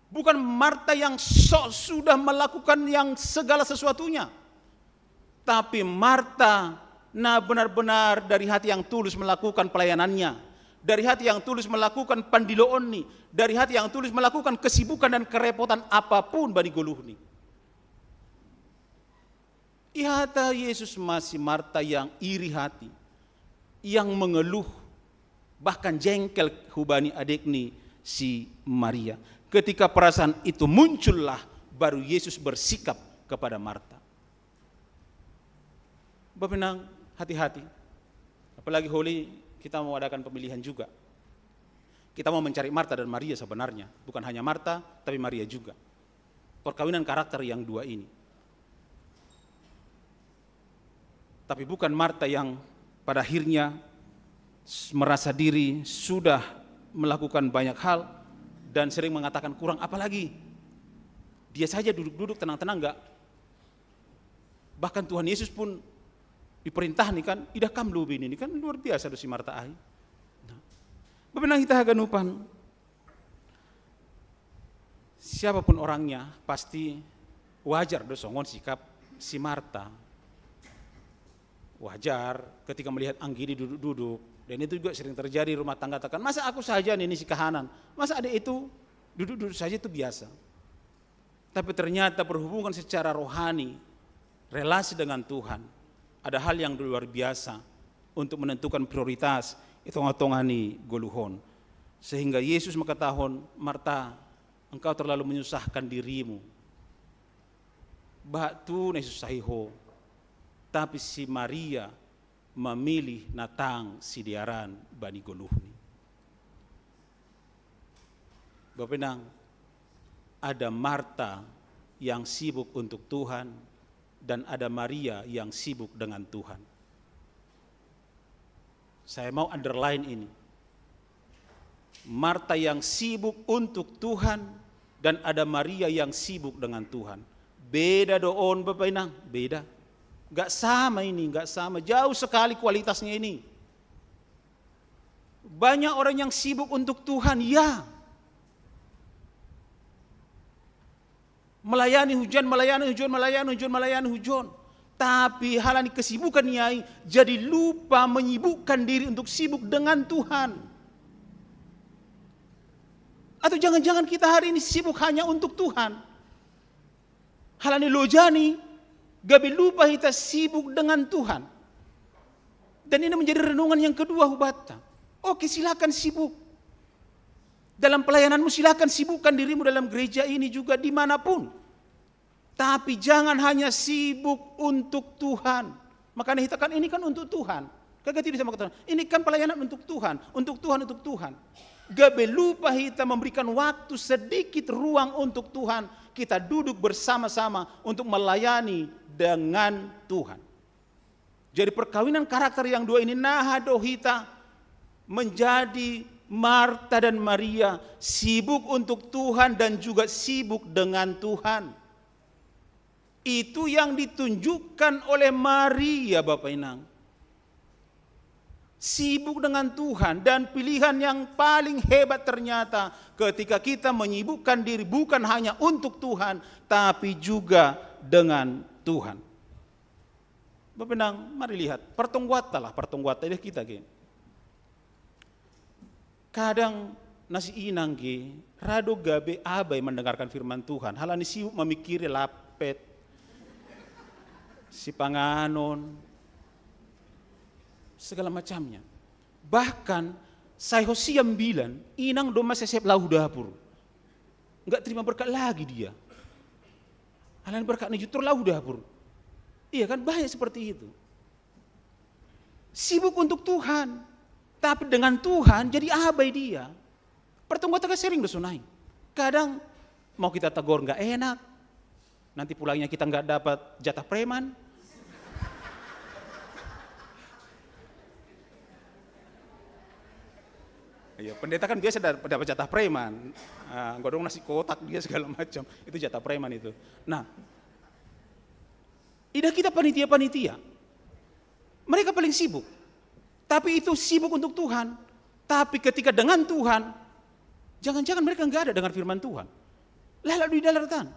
Bukan Marta yang sok sudah melakukan yang segala sesuatunya. Tapi Marta na benar-benar dari hati yang tulus melakukan pelayanannya, dari hati yang tulus melakukan pandiloonni, dari hati yang tulus melakukan kesibukan dan kerepotan apapun bani goluhni. Ihata Yesus masih Marta yang iri hati, yang mengeluh, bahkan jengkel hubani adikni si Maria. Ketika perasaan itu muncullah, baru Yesus bersikap kepada Marta. Bapenang, hati-hati. Apalagi holi kita mau adakan pemilihan juga. Kita mau mencari Marta dan Maria sebenarnya. Bukan hanya Marta, tapi Maria juga. Perkawinan karakter yang dua ini. Tapi bukan Marta yang pada akhirnya merasa diri sudah melakukan banyak hal dan sering mengatakan, "Kurang apa lagi? Dia saja duduk-duduk tenang-tenang, enggak?" Bahkan Tuhan Yesus pun diperintah nih kan, "Idah kam lobi ini kan luar biasa do si Marta ai." Nah, bapenang, kita haganupan, siapapun orangnya, pasti wajar do songon sikap si Marta. Wajar ketika melihat anggini duduk-duduk. Dan itu juga sering terjadi rumah tangga tekan. "Masa aku saja nih, ini si kahanan? Masa adik itu duduk-duduk saja?" Itu biasa. Tapi ternyata berhubungan secara rohani, relasi dengan Tuhan, ada hal yang luar biasa untuk menentukan prioritas i tonga-tonga ni goluhon. Sehingga Yesus mengatakan, "Marta, engkau terlalu menyusahkan dirimu. Bah tu na isusahi ho, tapi si Maria mamilih na tang sidearan bani goluhni." Bapenang, ada Marta yang sibuk untuk Tuhan dan ada Maria yang sibuk dengan Tuhan. Saya mau underline ini. Marta yang sibuk untuk Tuhan dan ada Maria yang sibuk dengan Tuhan. Beda do on, bapenang, beda. Gak sama ini, gak sama. Jauh sekali kualitasnya ini. Banyak orang yang sibuk untuk Tuhan, ya. Melayani hujan, melayani hujan, melayani hujan, melayani hujan. Tapi halani kesibukan niai, jadi lupa menyibukkan diri untuk sibuk dengan Tuhan. Atau jangan-jangan kita hari ini sibuk hanya untuk Tuhan? Hal ni lojani, gabe lupa hita sibuk dengan Tuhan. Dan ini menjadi renungan yang kedua hubatta. Oke, silakan sibuk. Dalam pelayananmu silakan sibukkan dirimu dalam gereja ini juga dimanapun. Tapi jangan hanya sibuk untuk Tuhan. Makanya kita kan ini kan untuk Tuhan. Kagak tidak sama Tuhan. Ini kan pelayanan untuk Tuhan, untuk Tuhan, untuk Tuhan. Gabe lupa kita memberikan waktu sedikit ruang untuk Tuhan. Kita duduk bersama-sama untuk melayani dengan Tuhan. Jadi perkawinan karakter yang dua ini naha do hita menjadi Marta dan Maria, sibuk untuk Tuhan dan juga sibuk dengan Tuhan. Itu yang ditunjukkan oleh Maria, Bapak Inang. Sibuk dengan Tuhan, dan pilihan yang paling hebat ternyata ketika kita menyibukkan diri bukan hanya untuk Tuhan, tapi juga dengan Tuhan. Bapak Inang, mari lihat, pertongguatta lah, pertongguatta deh kita ge. Kadang nasi inang ge, rado gabe abai mendengarkan firman Tuhan. Hal ni sibuk memikiri lapet, sipanganon, segala macamnya. Bahkan, sai ho siam bilan, inang do masesep lau dapur. Nggak terima berkat lagi dia. Hal ni berkat ni jutur lau dapur. Iya kan, banyak seperti itu. Sibuk untuk Tuhan. Tapi dengan Tuhan jadi abai dia. Pertongguatta sering do sonai. Kadang mau kita tegur nggak enak. Nanti pulangnya kita nggak dapat jatah preman. Iya, pendeta kan biasa dapat jatah preman. Nah, godong nasi kotak dia segala macam. Itu jatah preman itu. Nah, idah kita panitia-panitia. Mereka paling sibuk. Tapi itu sibuk untuk Tuhan. Tapi ketika dengan Tuhan, jangan-jangan mereka nggak ada dengar firman Tuhan. Lalu di dalam tan.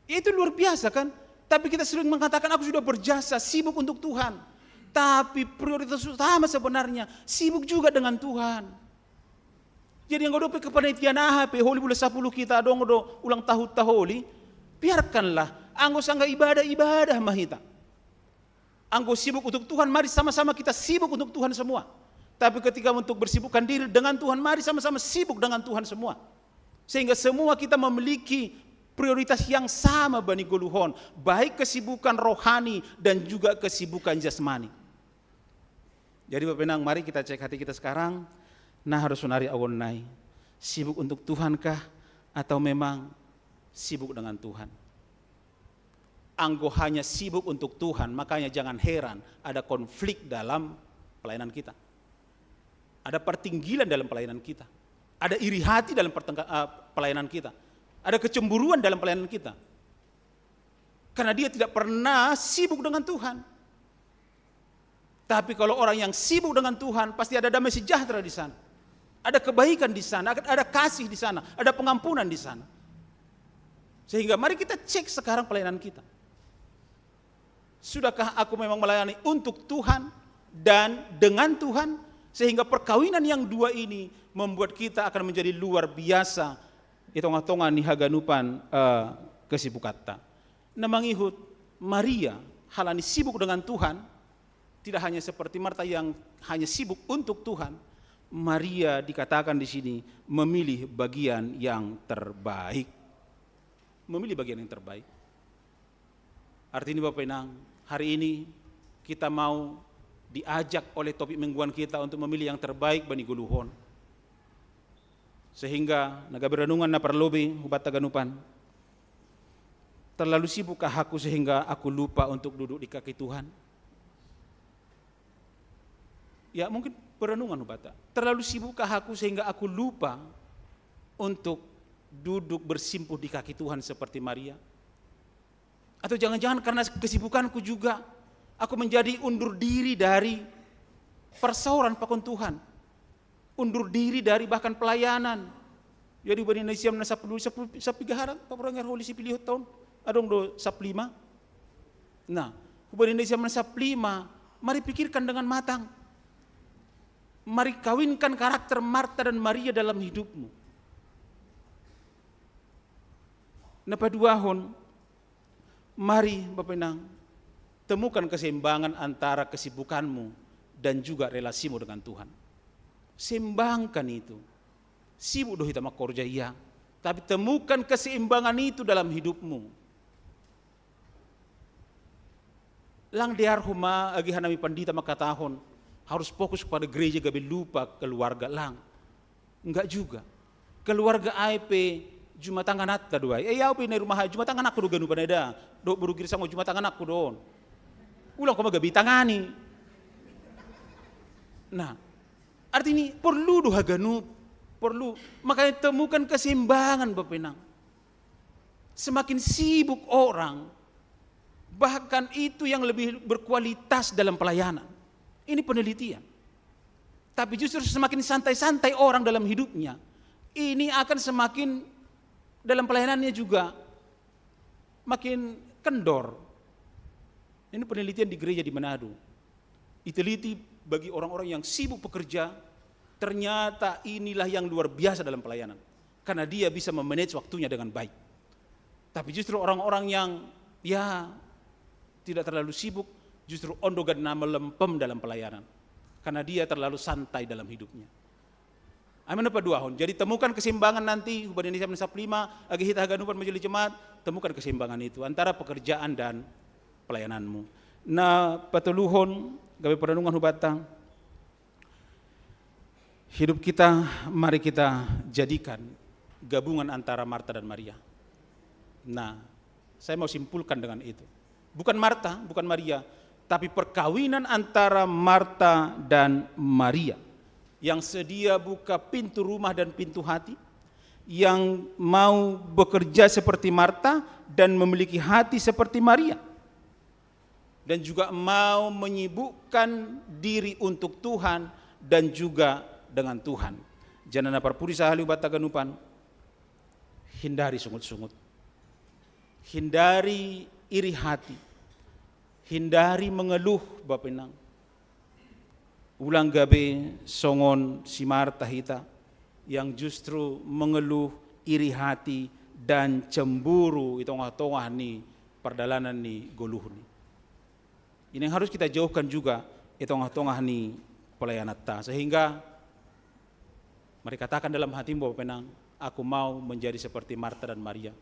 Itu luar biasa kan? Tapi kita sering mengatakan, aku sudah berjasa, sibuk untuk Tuhan. Tapi prioritas utama sebenarnya sibuk juga dengan Tuhan. Jadi anggo dope kepanitiaan aha pe holi bulan sapuluh kita adong do ulang tahun taholi, biarkanlah anggo sangga ibadah-ibadah mahita. Anggo sibuk untuk Tuhan, mari sama-sama kita sibuk untuk Tuhan semua. Tapi ketika untuk bersibukkan diri dengan Tuhan, mari sama-sama sibuk dengan Tuhan semua. Sehingga semua kita memiliki prioritas yang sama bani goluhon, baik kesibukan rohani dan juga kesibukan jasmani. Jadi Bapak Inang, mari kita cek hati kita sekarang. Nah, harus sonari awan nai. Sibuk untuk Tuhan kah? Atau memang sibuk dengan Tuhan? Anggo hanya sibuk untuk Tuhan, makanya jangan heran ada konflik dalam pelayanan kita. Ada pertinggilan dalam pelayanan kita. Ada iri hati dalam pertengka- eh, pelayanan kita. Ada kecemburuan dalam pelayanan kita. Karena dia tidak pernah sibuk dengan Tuhan. Tapi kalau orang yang sibuk dengan Tuhan, pasti ada damai sejahtera di sana. Ada kebaikan di sana, ada kasih di sana, ada pengampunan di sana. Sehingga mari kita cek sekarang pelayanan kita. Sudahkah aku memang melayani untuk Tuhan dan dengan Tuhan? Sehingga perkawinan yang dua ini membuat kita akan menjadi luar biasa di tongah-tongah ni haganupan eh, kesibukatta. Na mangihut Maria, hal ni sibuk dengan Tuhan, tidak hanya seperti Marta yang hanya sibuk untuk Tuhan, Maria dikatakan di sini memilih bagian yang terbaik. Memilih bagian yang terbaik. Artinya Bapak Inang, hari ini kita mau diajak oleh topik mingguan kita untuk memilih yang terbaik bani goluhon. Sehingga na gabe renungan na parlobei hubatta ganupan. Terlalu sibukkah aku sehingga aku lupa untuk duduk di kaki Tuhan? Ya, mungkin perenungan hubatta. Terlalu sibukkah aku sehingga aku lupa untuk duduk bersimpuh di kaki Tuhan seperti Maria? Atau jangan-jangan karena kesibukanku juga, aku menjadi undur diri dari persaoran pakon Tuhan. Undur diri dari bahkan pelayanan. Jadi hubani na siam na sapuluh, sapuluh, sapiga hara, paparangar holi sipilihon taon, adong do saplima. Nah, hubani na siam na saplima, mari pikirkan dengan matang. Mari kawinkan karakter Marta dan Maria dalam hidupmu. Na paduahon, mari Bapak Inang, temukan keseimbangan antara kesibukanmu dan juga relasimu dengan Tuhan. Seimbangkan itu. Sibuk do hita mangkorjai, tapi temukan keseimbangan itu dalam hidupmu. Lang dear homa agi hanami pandita mangkatahon harus fokus kepada gereja gabe lupa keluarga, lang. Enggak juga. Keluarga ai pe Jumatanganatta do ai. Eh, au pe na i rumah ai Jumatanganakku do ganup, paneda. Dohot boru Girsang, Jumatanganakku do on. Ulang homa gabe itangani. Nah, artinya perlu do haganup, perlu. Makanya temukan keseimbangan, Bapak Inang. Semakin sibuk orang, bahkan itu yang lebih berkualitas dalam pelayanan. Ini penelitian. Tapi justru semakin santai-santai orang dalam hidupnya, ini akan semakin dalam pelayanannya juga makin kendor. Ini penelitian di gereja di Manado. Diteliti bagi orang-orang yang sibuk bekerja, ternyata inilah yang luar biasa dalam pelayanan. Karena dia bisa memanage waktunya dengan baik. Tapi justru orang-orang yang, ya, tidak terlalu sibuk, justru on do ganna melempem dalam pelayanan. Karena dia terlalu santai dalam hidupnya. Ai ma na paduahon. Jadi temukan keseimbangan nanti, hubani Indonesia Mensa Lima, agi hita haganupan majelis jemaat, temukan keseimbangan itu antara pekerjaan dan pelayananmu. Na patoluhon, gabe perenungan hubanta. Hidup kita, mari kita jadikan gabungan antara Marta dan Maria. Nah, saya mau simpulkan dengan itu. Bukan Marta, bukan Maria, tapi perkawinan antara Marta dan Maria yang sedia buka pintu rumah dan pintu hati, yang mau bekerja seperti Marta dan memiliki hati seperti Maria, dan juga mau menyibukkan diri untuk Tuhan dan juga dengan Tuhan. Janah na parpudi sahali hubanta haganupan, hindari sungut-sungut. Hindari iri hati. Hindari mengeluh, Bapak Inang. Ulang gabe songon si Marta hita yang justru mengeluh, iri hati, dan cemburu di tengah-tengah ni pardalanan ni goluhni. Ini yang harus kita jauhkan juga di tengah-tengah ni pelayananta. Sehingga mari katakan dalam hatimu, Bapak Inang, "Aku mau menjadi seperti Marta dan Maria.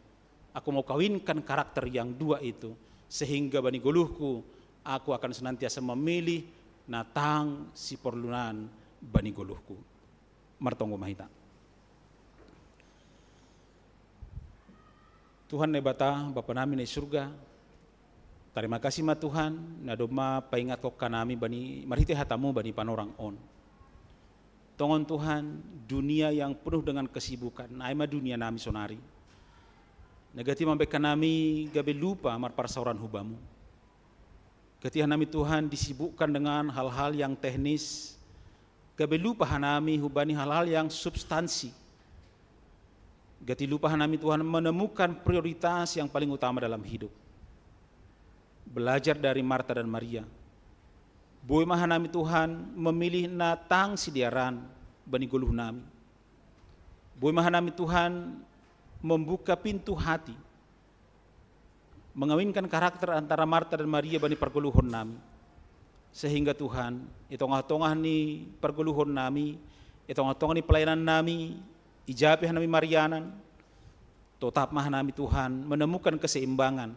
Aku mau kawinkan karakter yang dua itu, sehingga bani goluhku, aku akan senantiasa memilih na tang siporlunan bani goluhku." Martonggo ma hita. Tuhan Naibata, Bapa nami na i surga, tarima kasih ma Tuhan, na domma paingatkon hanami bani, marhite hatamu bani panorang on. Tongon Tuhan, dunia yang penuh dengan kesibukan, ai ma dunia nami sonari. Na gati mambahen hanami gabe lupa marparsaoran hu Bamu. Gati hanami Tuhan disibukkan dengan hal-hal yang teknis, gabe lupa hanami hubani hal-hal yang substansi. Gati lupa hanami Tuhan menemukan prioritas yang paling utama dalam hidup. Belajar dari Marta dan Maria. Boi ma hanami Tuhan memilih na tang sidearan bani goluh nami. Boi ma hanami Tuhan membuka pintu hati, mengawinkan karakter antara Marta dan Maria bani pargoluhon nami. Sehingga Tuhan, di tengah-tengah ni pargoluhon nami, di tengah-tengah ni pelayanan nami, ija pe hanami marianan, totap ma hanami Tuhan menemukan keseimbangan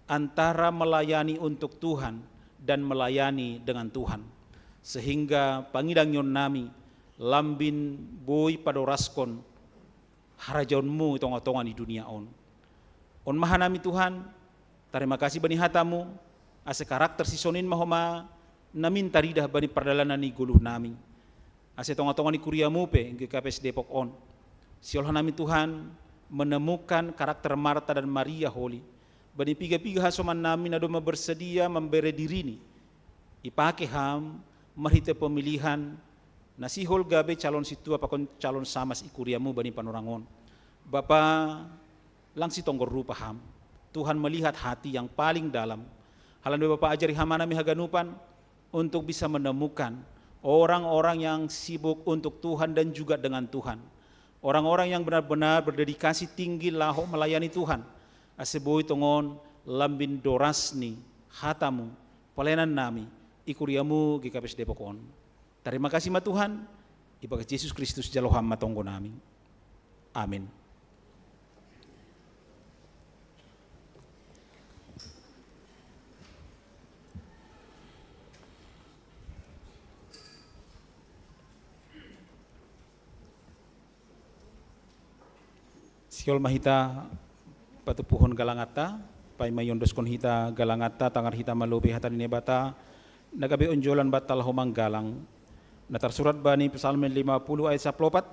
antara melayani untuk Tuhan dan melayani dengan Tuhan. Sehingga pangidangion nami, lambin boi padoraskon harajaonmu di tengah-tengah ni dunia on. On ma hanami Tuhan, tarima kasih bani hatamu, ase karakter si sonin ma homa namin taridah bani pardalanan ni goluh nami. Ase tengah-tengah ni kuriamu pe, G K P S Depok on. Sihol hanami Tuhan, menemukan karakter Marta dan Maria holi. Bani piga-piga hasoman nami na domma bersedia membere dirini. Ipake ham, marhite pemilihan, na sihol gabe calon sintua pakon calon samas i kuriamu bani panorang on. Bapa, lang sitonggon rupa ham. Tuhan melihat hati yang paling dalam. Halani Bapa ajari hama nami haganupan untuk bisa menemukan orang-orang yang sibuk untuk Tuhan dan juga dengan Tuhan. Orang-orang yang benar-benar berdedikasi tinggi laho melayani Tuhan. ase boi tongon lambin doras ni hatamu, palayanan nami, i kuriamu GKPS Depok on. Tarima kasih ma Tuhan, ibagas Jesus Kristus jalo Ham ma tonggo nami. Amin. Sihol ma hita patupuhon galanganta, paima iondoskon hita galanganta, tangar hita malobi hata ni Naibata, na gabe onjolan banta laho manggalang. Na tarsurat bani Psalmen lima puluh ayat saplopat,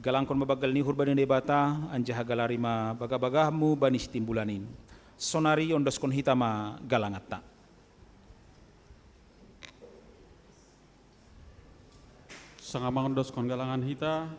galangkon ma banggal ni uhur bani Naibata, anjaha galari ma bagabagahmu bani sitimbulan in. Sonari ondoskon hita ma galanganta. Sanga mangondoskon galangan hita.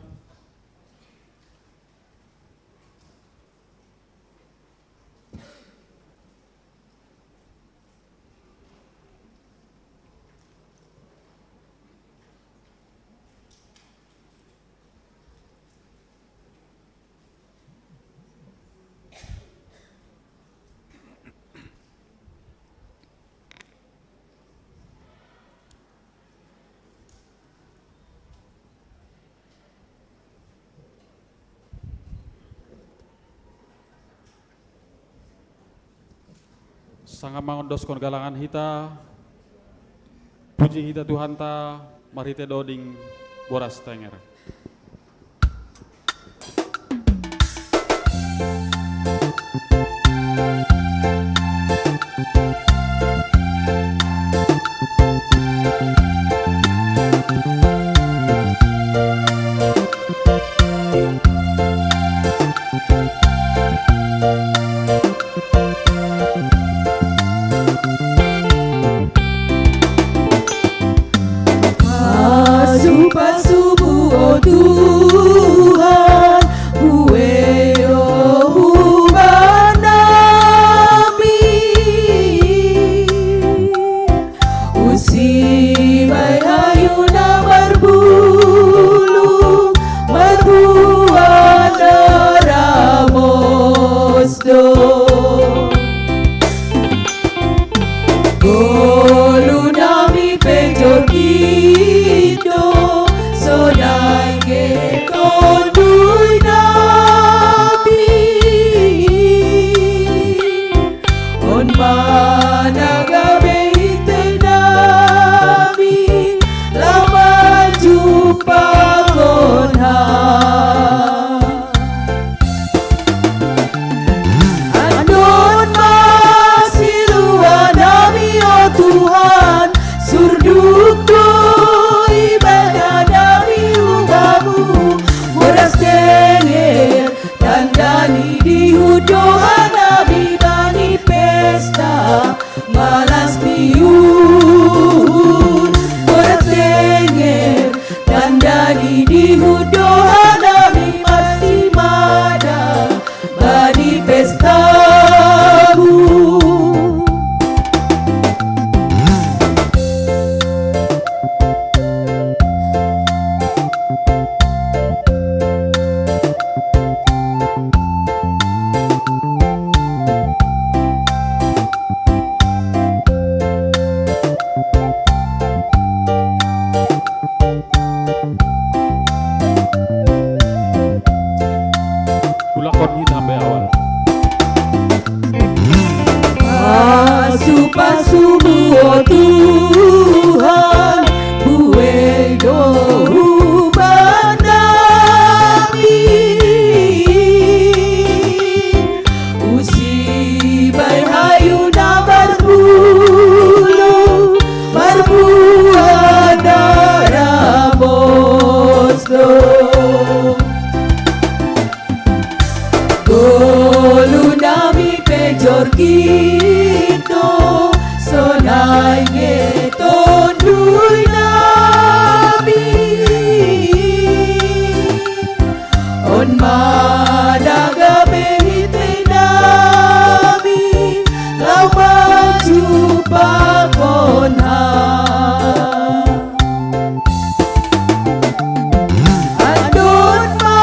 Sanga mangondoskon galangan hita, puji hita Tuhanta marhite doding boras tenger. Pasu-pasumu, o Tuhan, buei do huban nami. Husibai hayu na marbulung, marbuah na ramos do. Ngolu nami pe jorgit do, sonai nge Tonduy nami. On ma na gabe hite nami, laho manjumpahon Ham. Andon ma siluan nami, o Tuhan, surduk do ibadah nami hu Bamu, boras tenger tanda ni dihut do hanami bani pesta malas ni uhur. Boras tenger tanda ni dihut do hanami marsimada bani pesta Bamu. Ulak kon hita sampe awal. Pasu-pasumu, o Tuhan, buei do huban nami. Husibai hayu na marbulung, marbuah na ramos do. Ngolu nami pe jorgit do, sonai nge Tonduy nami. On ma na gabe hite nami, laho manjumpahon Ham. Andon ma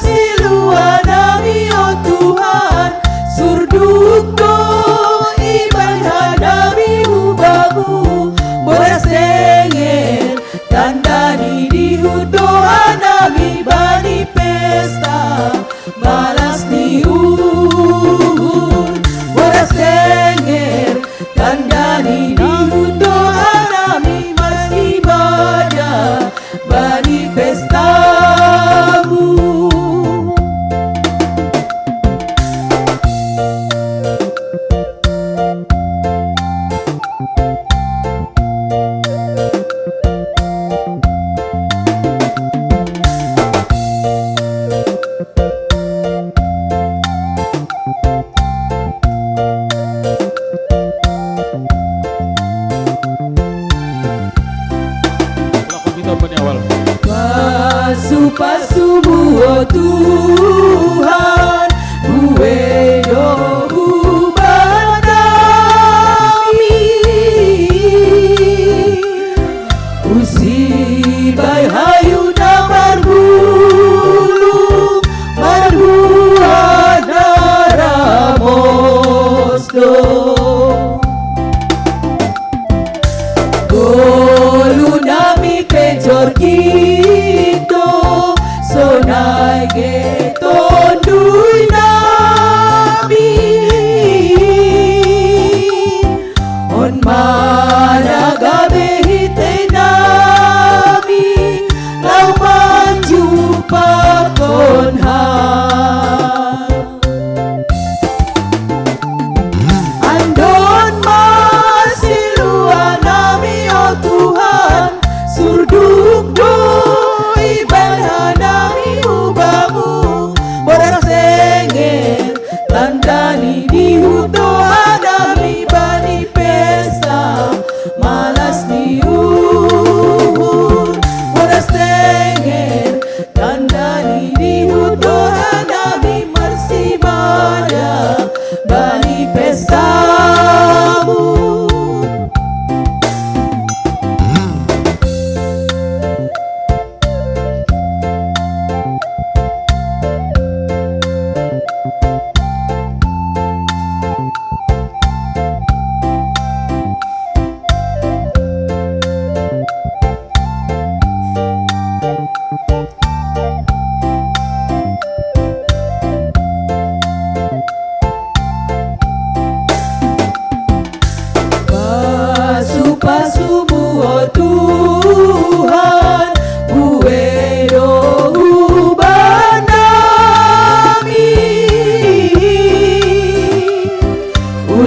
siluan nami, o Tuhan, sur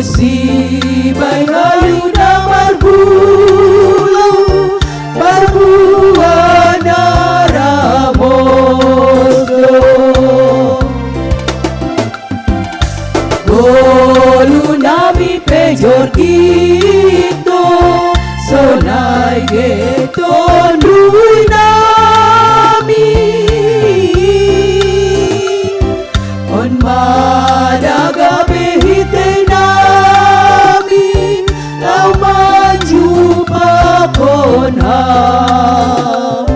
Sibaing hayu na marbulu, marbuah na ramos do. Ngolu nami pe Jorgito, sonai ge tonduy nami. On ma da gabe hite nami, laho manjumpa on Ham.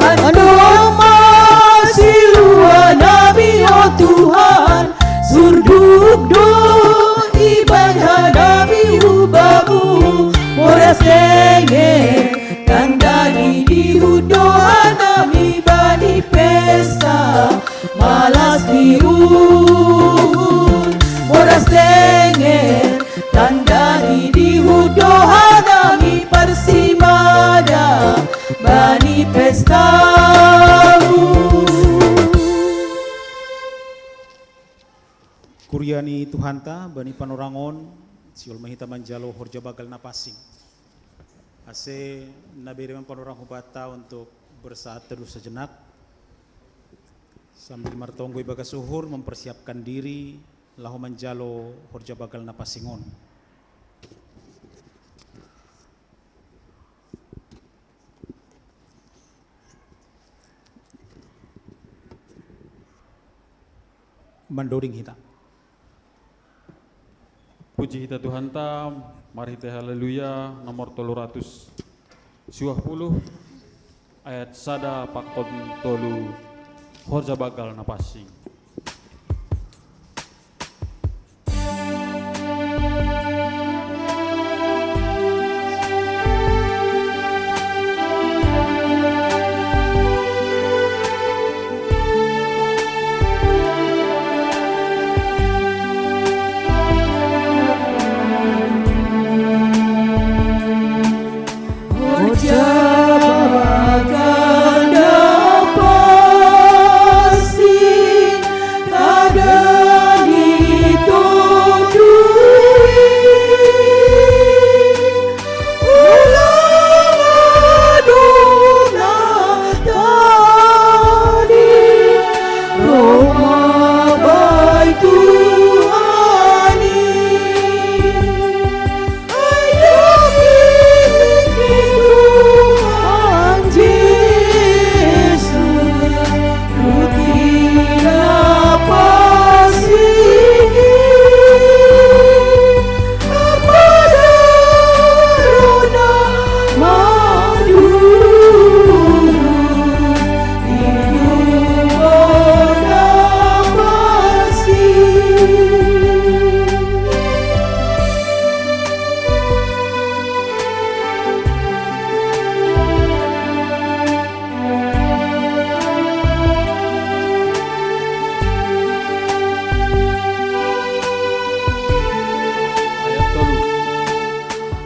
Antong ma silua nami, o Tuhan, surduk do ibaing hanami hu Bamu, boras tenger, tanda ni dihut do hanami bani pesta malas ni uhur. Boras tenger, tanda ni dihut do hanami parsimada bani pesta uhur. Kuria ni Tuhanta, bani panorang on, sihol ma hita manjalo horja bagal na pansing. Ase na bere ma panorang hubanta untuk bersaat teduh sejenak, sambil martonggo ibagas uhur, mempersiapkan diri laho manjalo horja bagal na pansing on. Mandoding hita. Puji hita Tuhanta, marhite Haleluya nomor tolu ratus siwah puluh, ayat sada pakon tolu, horja bagal na pansing.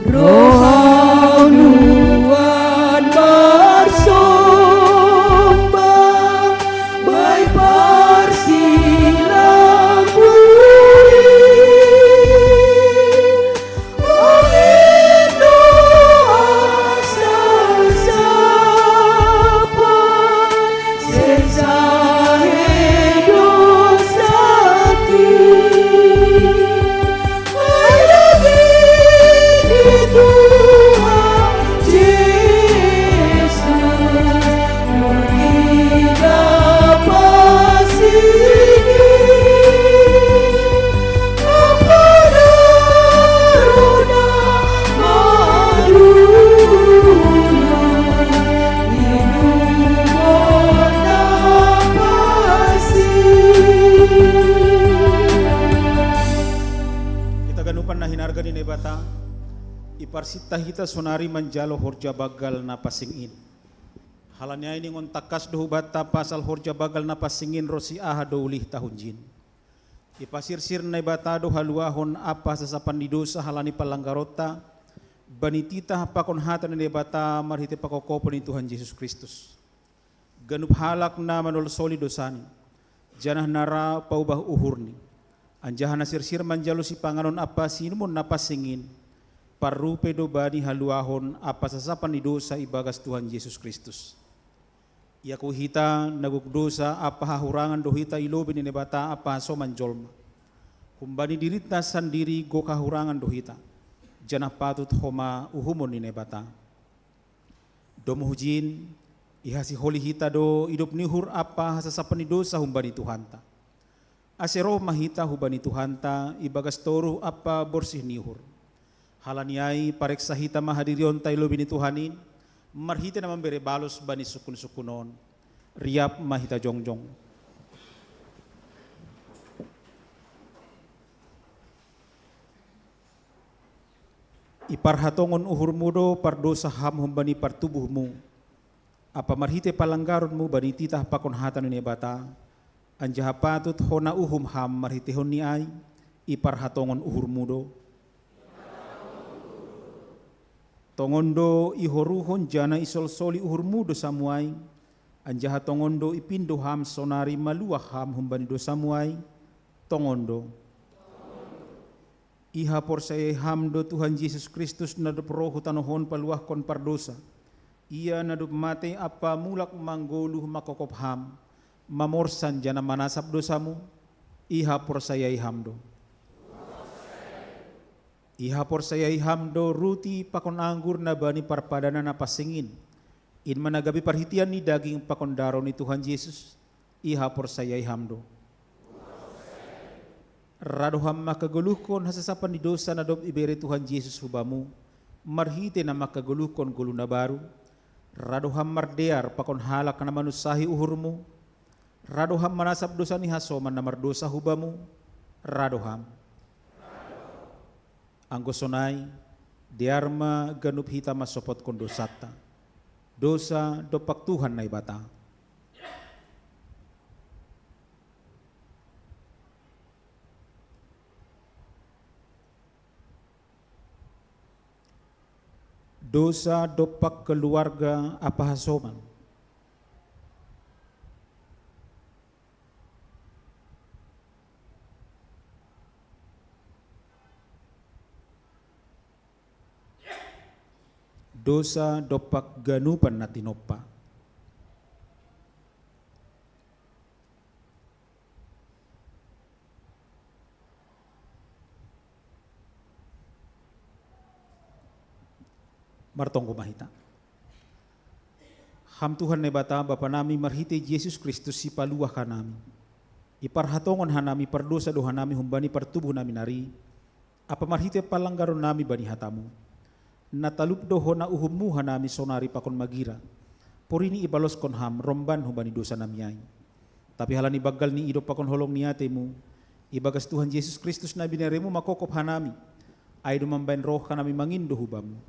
Roha nuan marsomba, baing parsilang bui. Hita ganupan na hinarga ni Naibata, iparsinta hita sonari manjalo horja bagal na pansing in. Halani ai ningon tangkas do hubanta pasal horja bagal na pansing in ronsi aha do ulihta hunjin. Ipasirsir Naibata do haluahon ampa hasasapan ni dosa halani panlanggaronta, bani titah pakon hata ni Naibata marhite pangkophopon ni Tuhan Jesus Kristus. Ganup halak na manolsoli dosani, janah na ra paubah uhurni, Anjaha na sirsir manjalo sipanganon ampa siinumon na pansing in, parrupei do bani haluahon ampa sasapan ni dousa ibagas Tuhan Jesus Kristus. Ia hita na gok dousa ampa hahurangan do hita i lobei ni Naibata ampa hasoman jolma. Humbani dirinta sandiri gok hahurangan do hita, janah patut homa uhumon ni Naibata. Domu hujin, ihasiholi hita do idop ni uhur ampa hasasapan ni dousa humbani Tuhanta. Ase roh ma hita hubani Tuhanta ibagas toruh ampa borsih ni uhur. Halani ai pareksa hita ma hadirionta i lobei ni Tuhan in, marhitei na mambere balos bani sungkunsungkun on. Riap ma hita jongjong. Iparhatongon uhurmu do pardousa ham humbani partubuhmu, ampa marhitei palanggaronmu bani titah pakon hata ni Naibata, anjaha patut hona uhum ham marhiteihon ni ai, iparhatongon uhurmu do. Tongon do ihoruhon janah isolsoli uhurmu dousamu ai, anjaha tongon do ipindo ham sonari maluah ham humbani dousamu ai, tongon do. Ihaporsayai ham do Tuhan Jesus Kristus na dob roh hu tanoh on paluahkon pardousa. Ia na dob matei ampa mulak manggoluh mangkopkop ham, mamorsan janah manasap dousamu, ihaporsayai ham do. Ihaporsayai ham do ruti pakon anggur na bani parpadanan na pansing in, in ma na gabe parhitean ni daging pakon daroh ni Tuhan Jesus, ihaporsayai ham do. Ra do ham mangkagoluhkon hasasapan ni dousa na dob ibere Tuhan Jesus hubamu, marhitei na mangkagoluhkon goluh na baru. Ra do ham mardear pakon halak na manunsahi uhurmu. Ra do ham manasap dousa ni hasoman na mardousa hubamu. Ra do ham. Anggo sonai, dear ma ganup hita mansopotkon dousanta. Dousa dompak Tuhan Naibata. Dousa dompak keluarga ampa hasoman. Dousa dompak ganupan na tinompa. Martonggo ma hita. Ham Tuhan Naibata Bapa nami, marhitei Jesus Kristus Sipaluah hanami, iparhatongon hanami pardousa do hanami humbani partubuh nami nari, ampa marhitei palanggaron nami bani hatamu. Na talup do hona uhummu hanami sonari pakon magira, porini ibaloskon ham romban humbani dousa nami ai. Tapi halani banggal ni idop pakon holong ni ateimu, ibagas Tuhan Jesus Kristus na bineremu mangkopkop hanami, ai do mambahen roh hanami mangindo hubamu.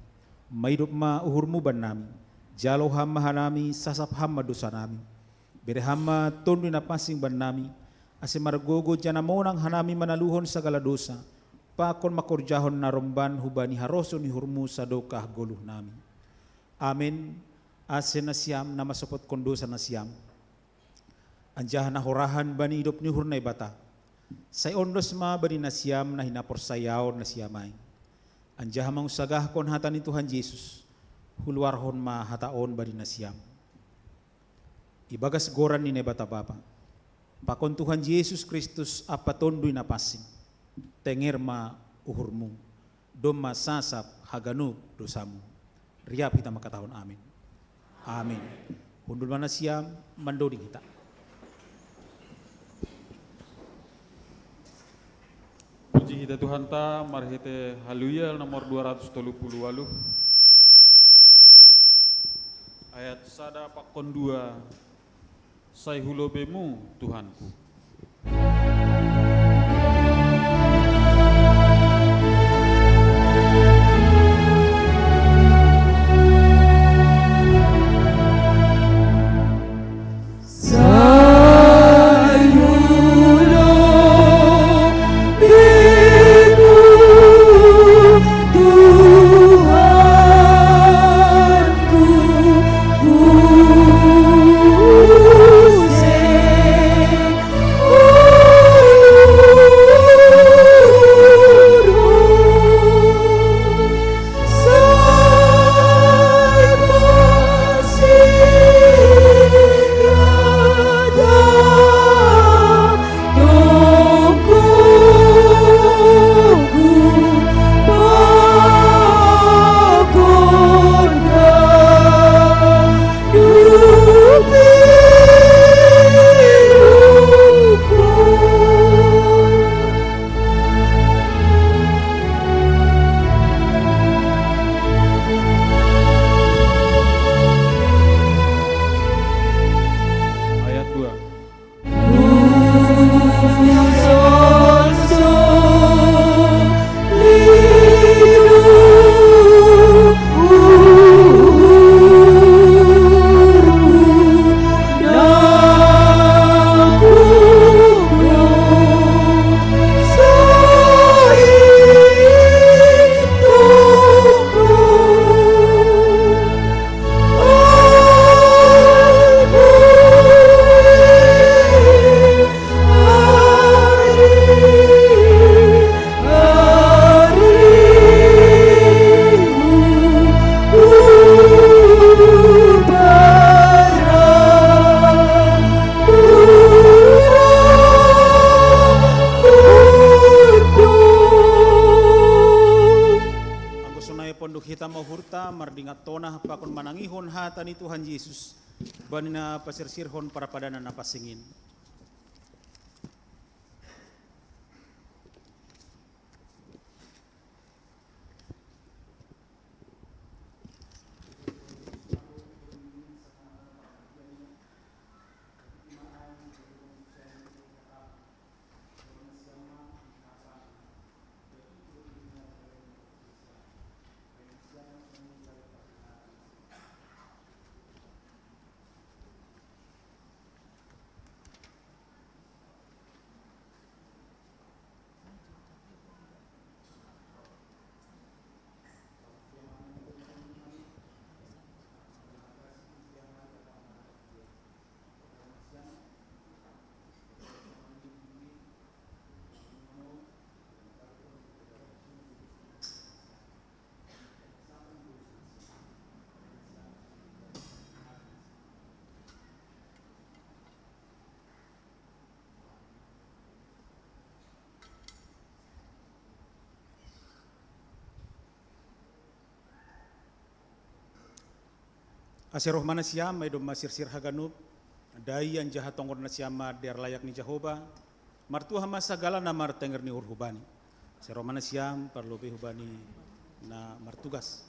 Maidop ma uhurmu bannami, jalo ham ma hanami, sasap ham ma dousa nami. Bere ham ma Tonduy Napansing bannami, ase margogo janah monang hanami manaluhon sagala dousa, pakon mangkorjahon na romban hubani harosuh ni uhurmu sadokah goluh nami. Amen. Ase nasiam na mansopotkon dousa nasiam, anjaha na horahan bani idop ni uhur Naibata, sai ondos ma bani nasiam na hinaporsayaon nasiam ai. Anjaha mangunsagahkon hata ni Tuhan Jesus, huluarhon ma hata on bani nasiam. Ibagas goran ni Naibata Bapa, pakon Tuhan Jesus Kristus ampa Tonduy Napansing, tenger ma uhurmu, domma sasap haganup dousamu. Riap hita mangkatahon amin. Amin. Hundul ma nasiam, mandoding hita. Puji hita Tuhanta marhite Haluial nomor dua ratus tolu puluh waluh, ayat sada pakon dua. Sai hu lobeimu, Tuhanku. mardingat tona pakon manangihon hata ni Tuhan Jesus, bani na pasirsirhon parpadanan na pansing in. Ase roh ma nasiam, ai domma sirsir haganup, dai anjaha tonggor nasiam ma dear layak ni Jahowa, martua ma sagala na martenger ni uhur hubani. Ase roh ma nasiam, parlobei hubani na martugas.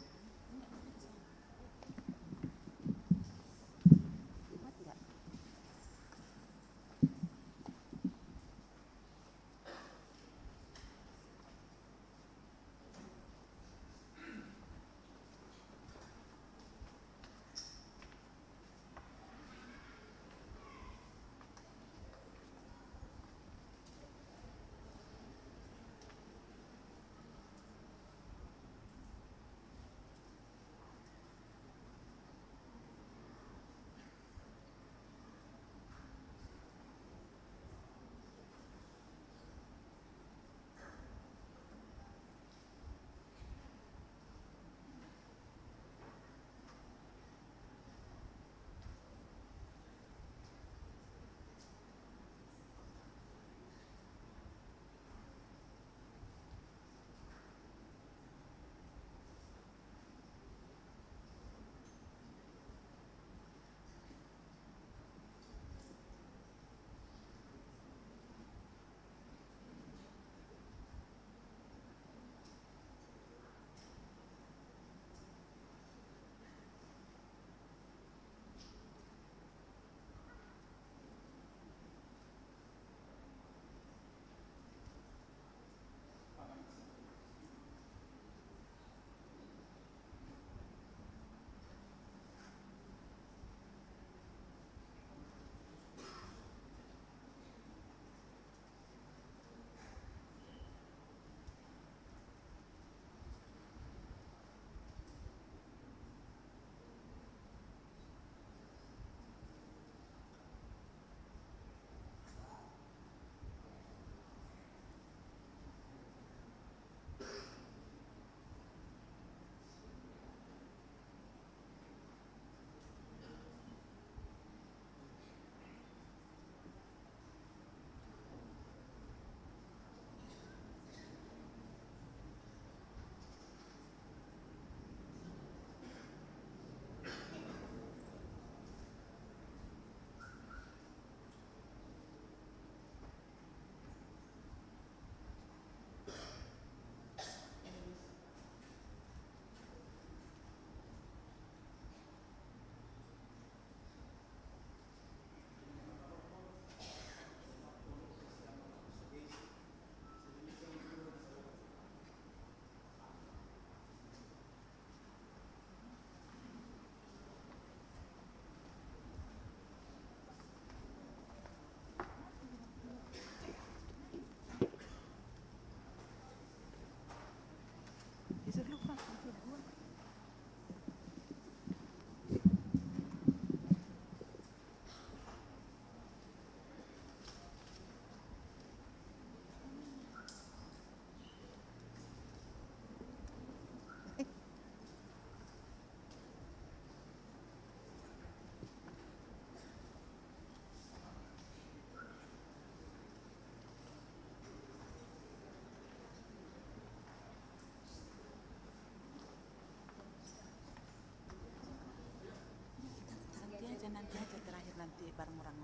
Dia aja terakhir nanti bareng orang.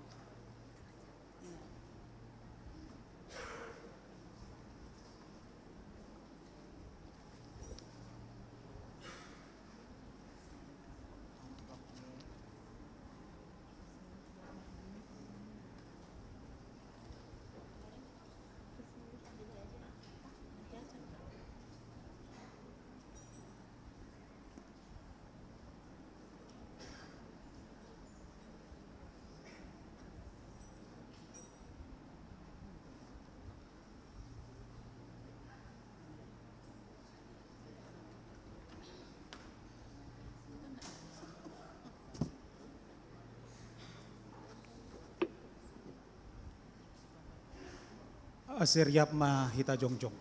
Iya. Ase riap ma hita jongjong.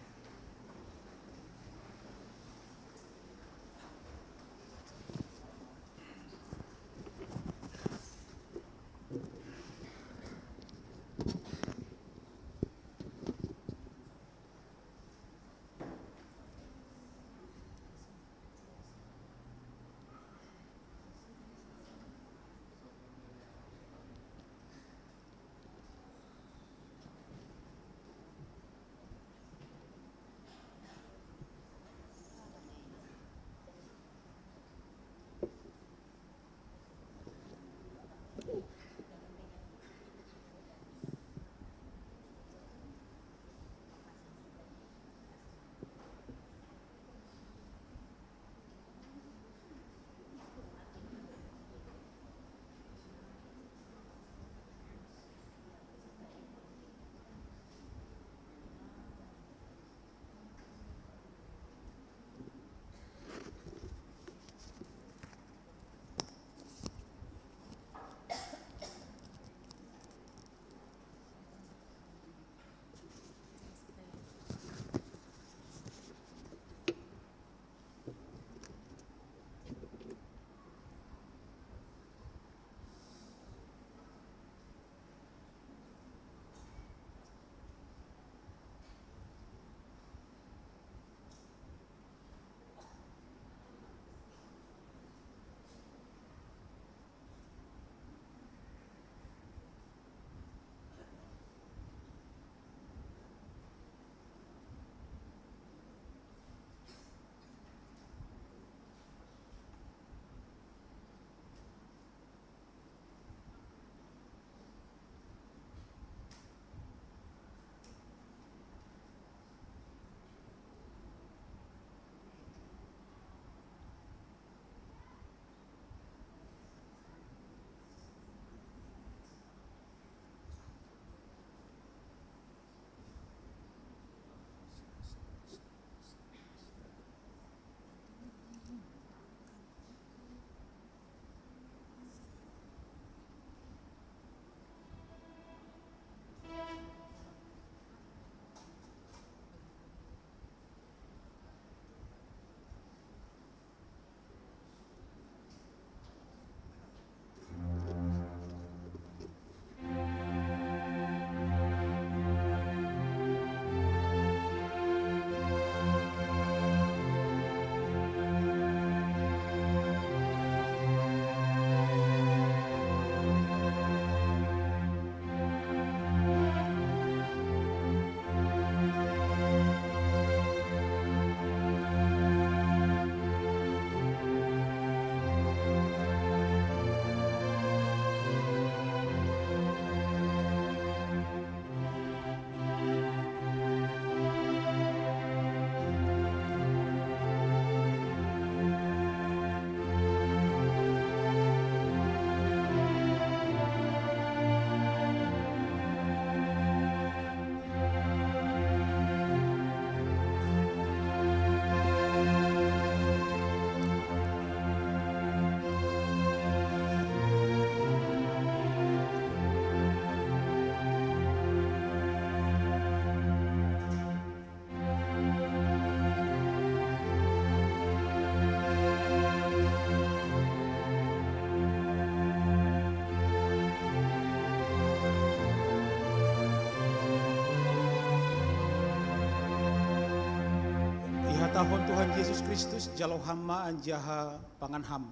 Ihatahon Tuhan Jesus Kristus, jalo ham ma anjaha pangan ham.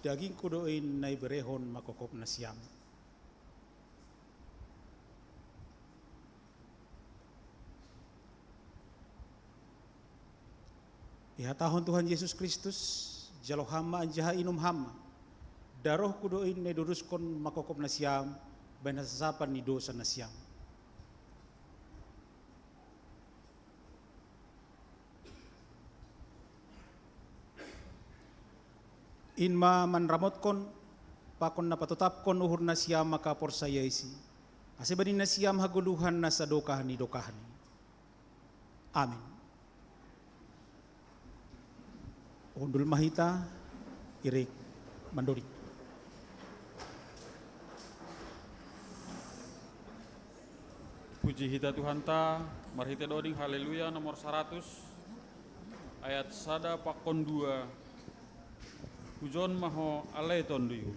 Dagingku do in na iberehon mangkopkop nasiam. Ihatahon Tuhan Jesus Kristus, jalo ham ma anjaha inum ham ma. Darohku do in na iduruskon mangkopkop nasiam, bahen hasasapan ni dosa nasiam. In ma manramotkon, pakon na patotapkon uhur nasiam mangkaporsayai si, ase bani nasiam hagoluhan na sadokah ni dokahni. Amin. Hundul ma hita, irik mandoding. Puji hita Tuhanta, marhite doding Haleluya nomor saratus, ayat sada pakon dua. Pujon ma Ho ale Tonduyu.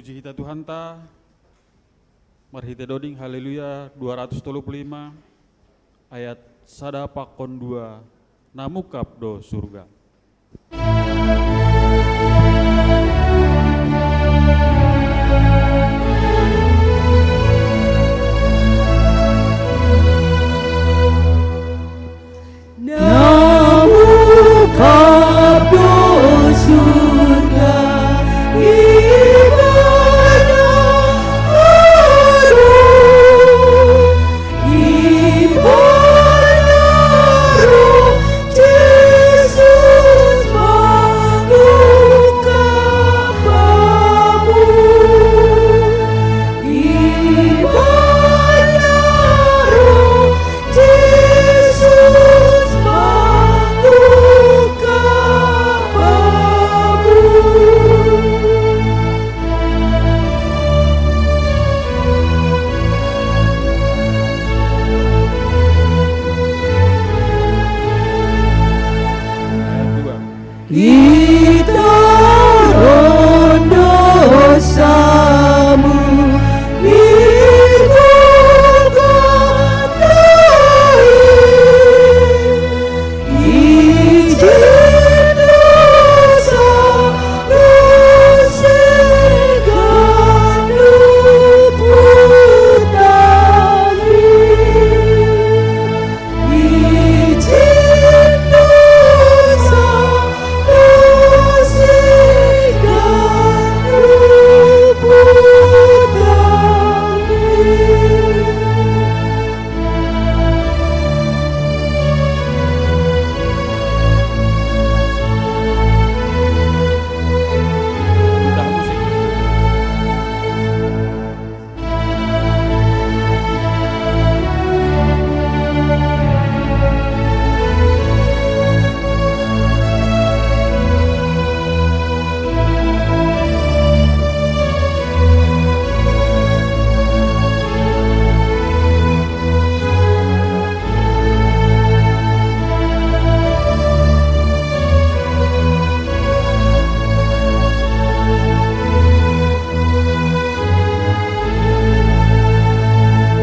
Puji hita Tuhanta, marhite doding Haleluya dua ratus tolu puluh lima, ayat sada pakon dua, na mungkap do surga. Namu kabdo surga ibadah harum, ibadah roh Jesus mangungkap hamu. Ibadah roh Jesus mangungkap hamu. Ayat dua. Itaron dosamu di Golgota i, ijin dosa dosamu putami.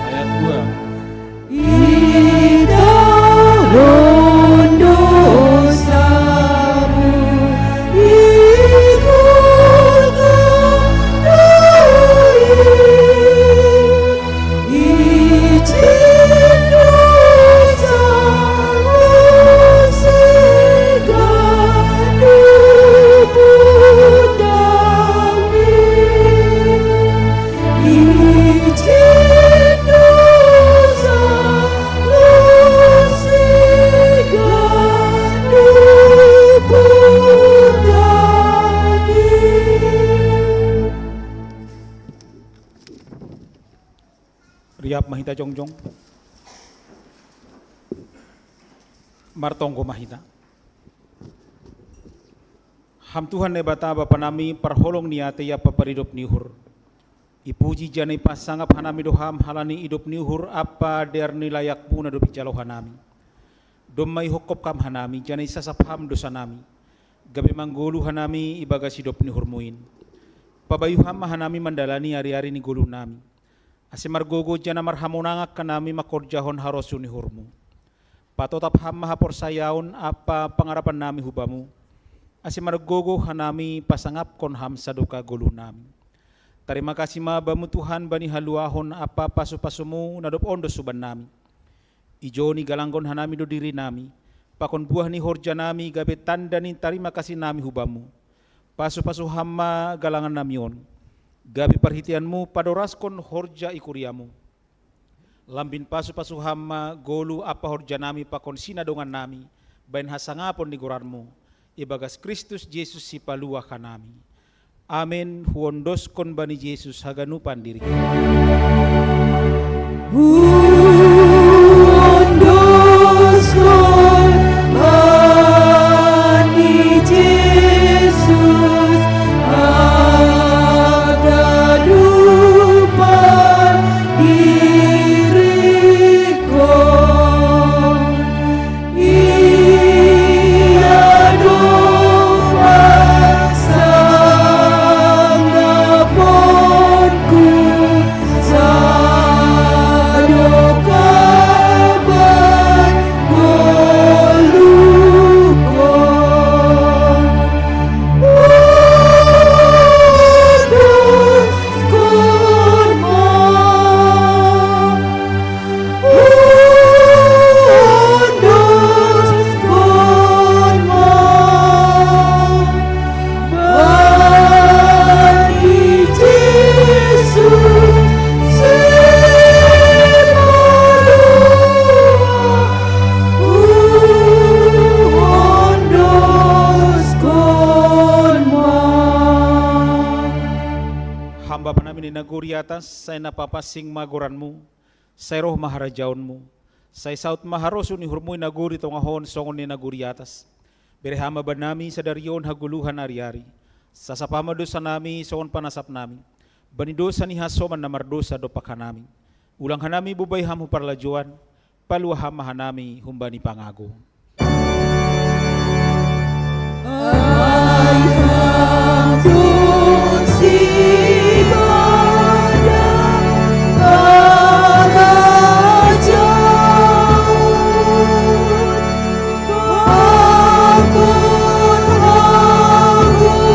Ayat dua. Riap ma hita jongjong. Martonggo ma hita. Ham Tuhan Naibata Bapa nami, parholong ni atei, paparidop ni uhur, Ipuji janah ipasangap hanami do Ham halani idop ni uhur ampa dear ni layakMu na dob ijalo hanami. Domma ihophop Ham hanami janah isasap Ham dosanami, gabe manggoluh hanami ibagas idop ni uhurMu in. Pabayu Ham ma hanami mandalani ari-ari ni goluhnami, ase margogoh janah marhamonangan hanami mangkorjahon harosuh ni uhurMu. Patotap Ham ma haporsayaon ampa pangarapannami hu Bamu, ase margogoh hanami pasangapkon Ham sadokah goluhnami. Tarima kasih ma Bamu Tuhan bani haluahon ampa pasu-pasuMu na dob ondos hubannami. Ijon igalangkon hanami do dirinami pakon buah ni horjanami gabe tanda ni tarima kasihnami hu Bamu. Pasu-pasu Ham ma galangannami on, gabe parhiteianMu padoraskon horja i kuriaMu. Lambin pasu-pasu Ham ma goluh ampa horjanami pakon sinadongannami bahen hasangapon ni goranMu, ibagas Kristus Jesus Sipaluah hanami. Amen. Huondoskon bani Jesus haganupan diri. Huondoskon bani Jesus haganupan diriku. Ia do pasangaponku sadokah pangoluhkon. Huondoskon ma. Huondoskon ma bani Jesus Sipaluah. Huondoskon ma. Ham Bapanami na i nagori atas, sai na papansing ma goranMu. Sai roh ma harajaonMu. Sai saut ma harosuh ni uhurMu i nagori tongah on songon na i nagori atas. Bere Ham ma bannami sadari on hagoluhan ari-ari. Sasap Ham ma dosanami songon panasapnami bani dosa ni hasoman na mardousa dompak hanami. Ulang hanami bobai Ham hu parlajouan. Paluah Ham ma hanami humbani pangago. Ai Ham do sibada, harajaon, pakon, hagogoon,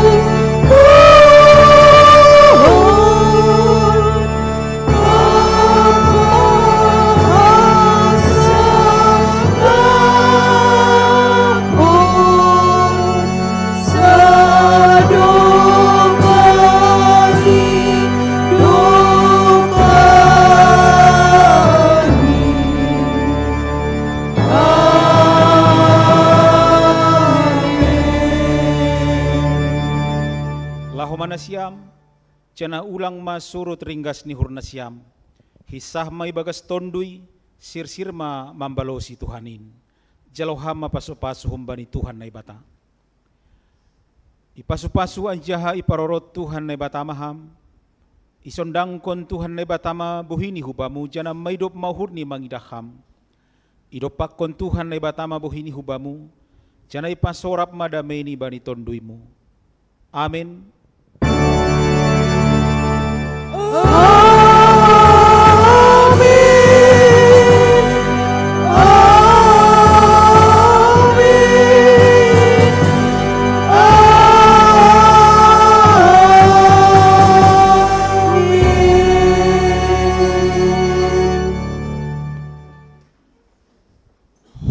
Laho ma nasiam, janah ulang ma surut ringgas ni uhur nasiam. Hinsah ma ibagas Tonduy, sirsir ma mambalosi Tuhan in. Jalo Ham ma pasu-pasu humbani Tuhan Naibata. Ipasu-pasu anjaha iparorot Tuhan Naibata ma Ham. Isondangkon Tuhan Naibata ma bohi-Ni hu Bamu, janah maidop ma uhur-Ni mangidah Ham. Idompakkon Tuhan Naibata ma bohi-Ni hu Bamu, janah ipasorap ma damei-Ni bani Tonduymu. Amen. Amen. Amen. Amen.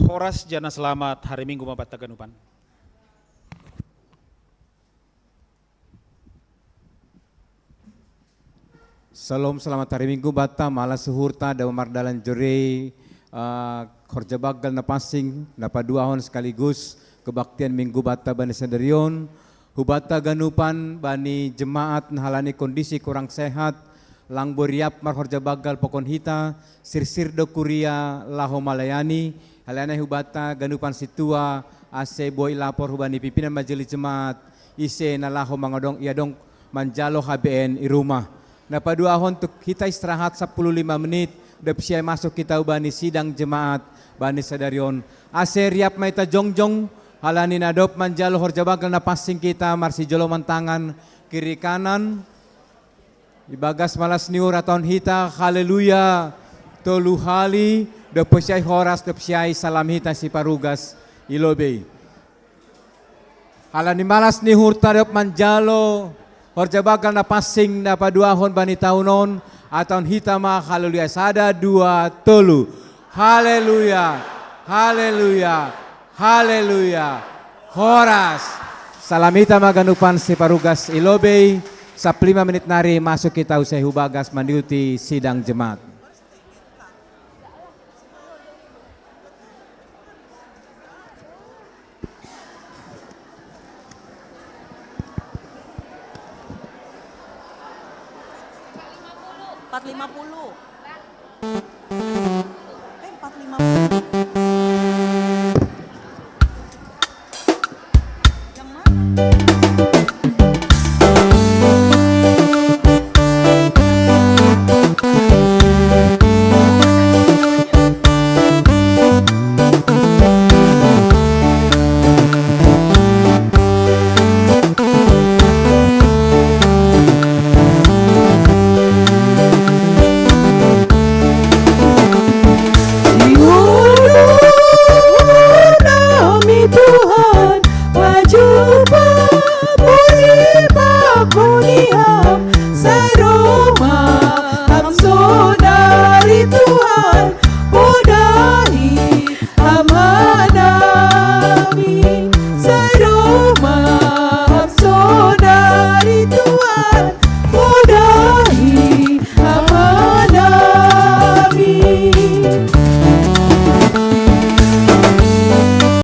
Horas janah selamat hari Minggu ma banta ganupan. Salom, selamat hari Minggu banta, malas uhurta, da mardalan jore, eh, horja banggal na pansing, na paduahon sekaligus kebaktian Minggu banta bani sadari on. Hu banta ganupan bani jemaat na halani kondisi kurang sehat, lang boi riap marhorja banggal pakon hita, sirsir do kuria laho malayani, halani hu banta ganupan sintua, ase boi lapor hubani pimpinan majelis jemaat, ise na laho mangadong ia dong manjalo H B N i rumah. Na paduahon tu hita istirahat sapuluh lima menit, dob siai masuk hita hubani sidang jemaat bani sadari on. Ase riap ma hita jongjong, halani na dob manjalo horja banggal na pansing hita marsijoloman tangan kiri kanan. Ibagas malas ni uhur ataon hita haleluya tolu hali, dob siai horas, dob siai salam hita siparugas i lobei. Halani malas ni uhurta dob manjalo horja banggal na pansing na paduahon bani taon on, ataon hita ma haleluya sada, dua, tolu. Haleluya, haleluya, haleluya. Horas. Salam hita ma ganupan siparugas i lobei, sapuluh lima menit nari masuk hita use hubagas mandihuti sidang jemaat.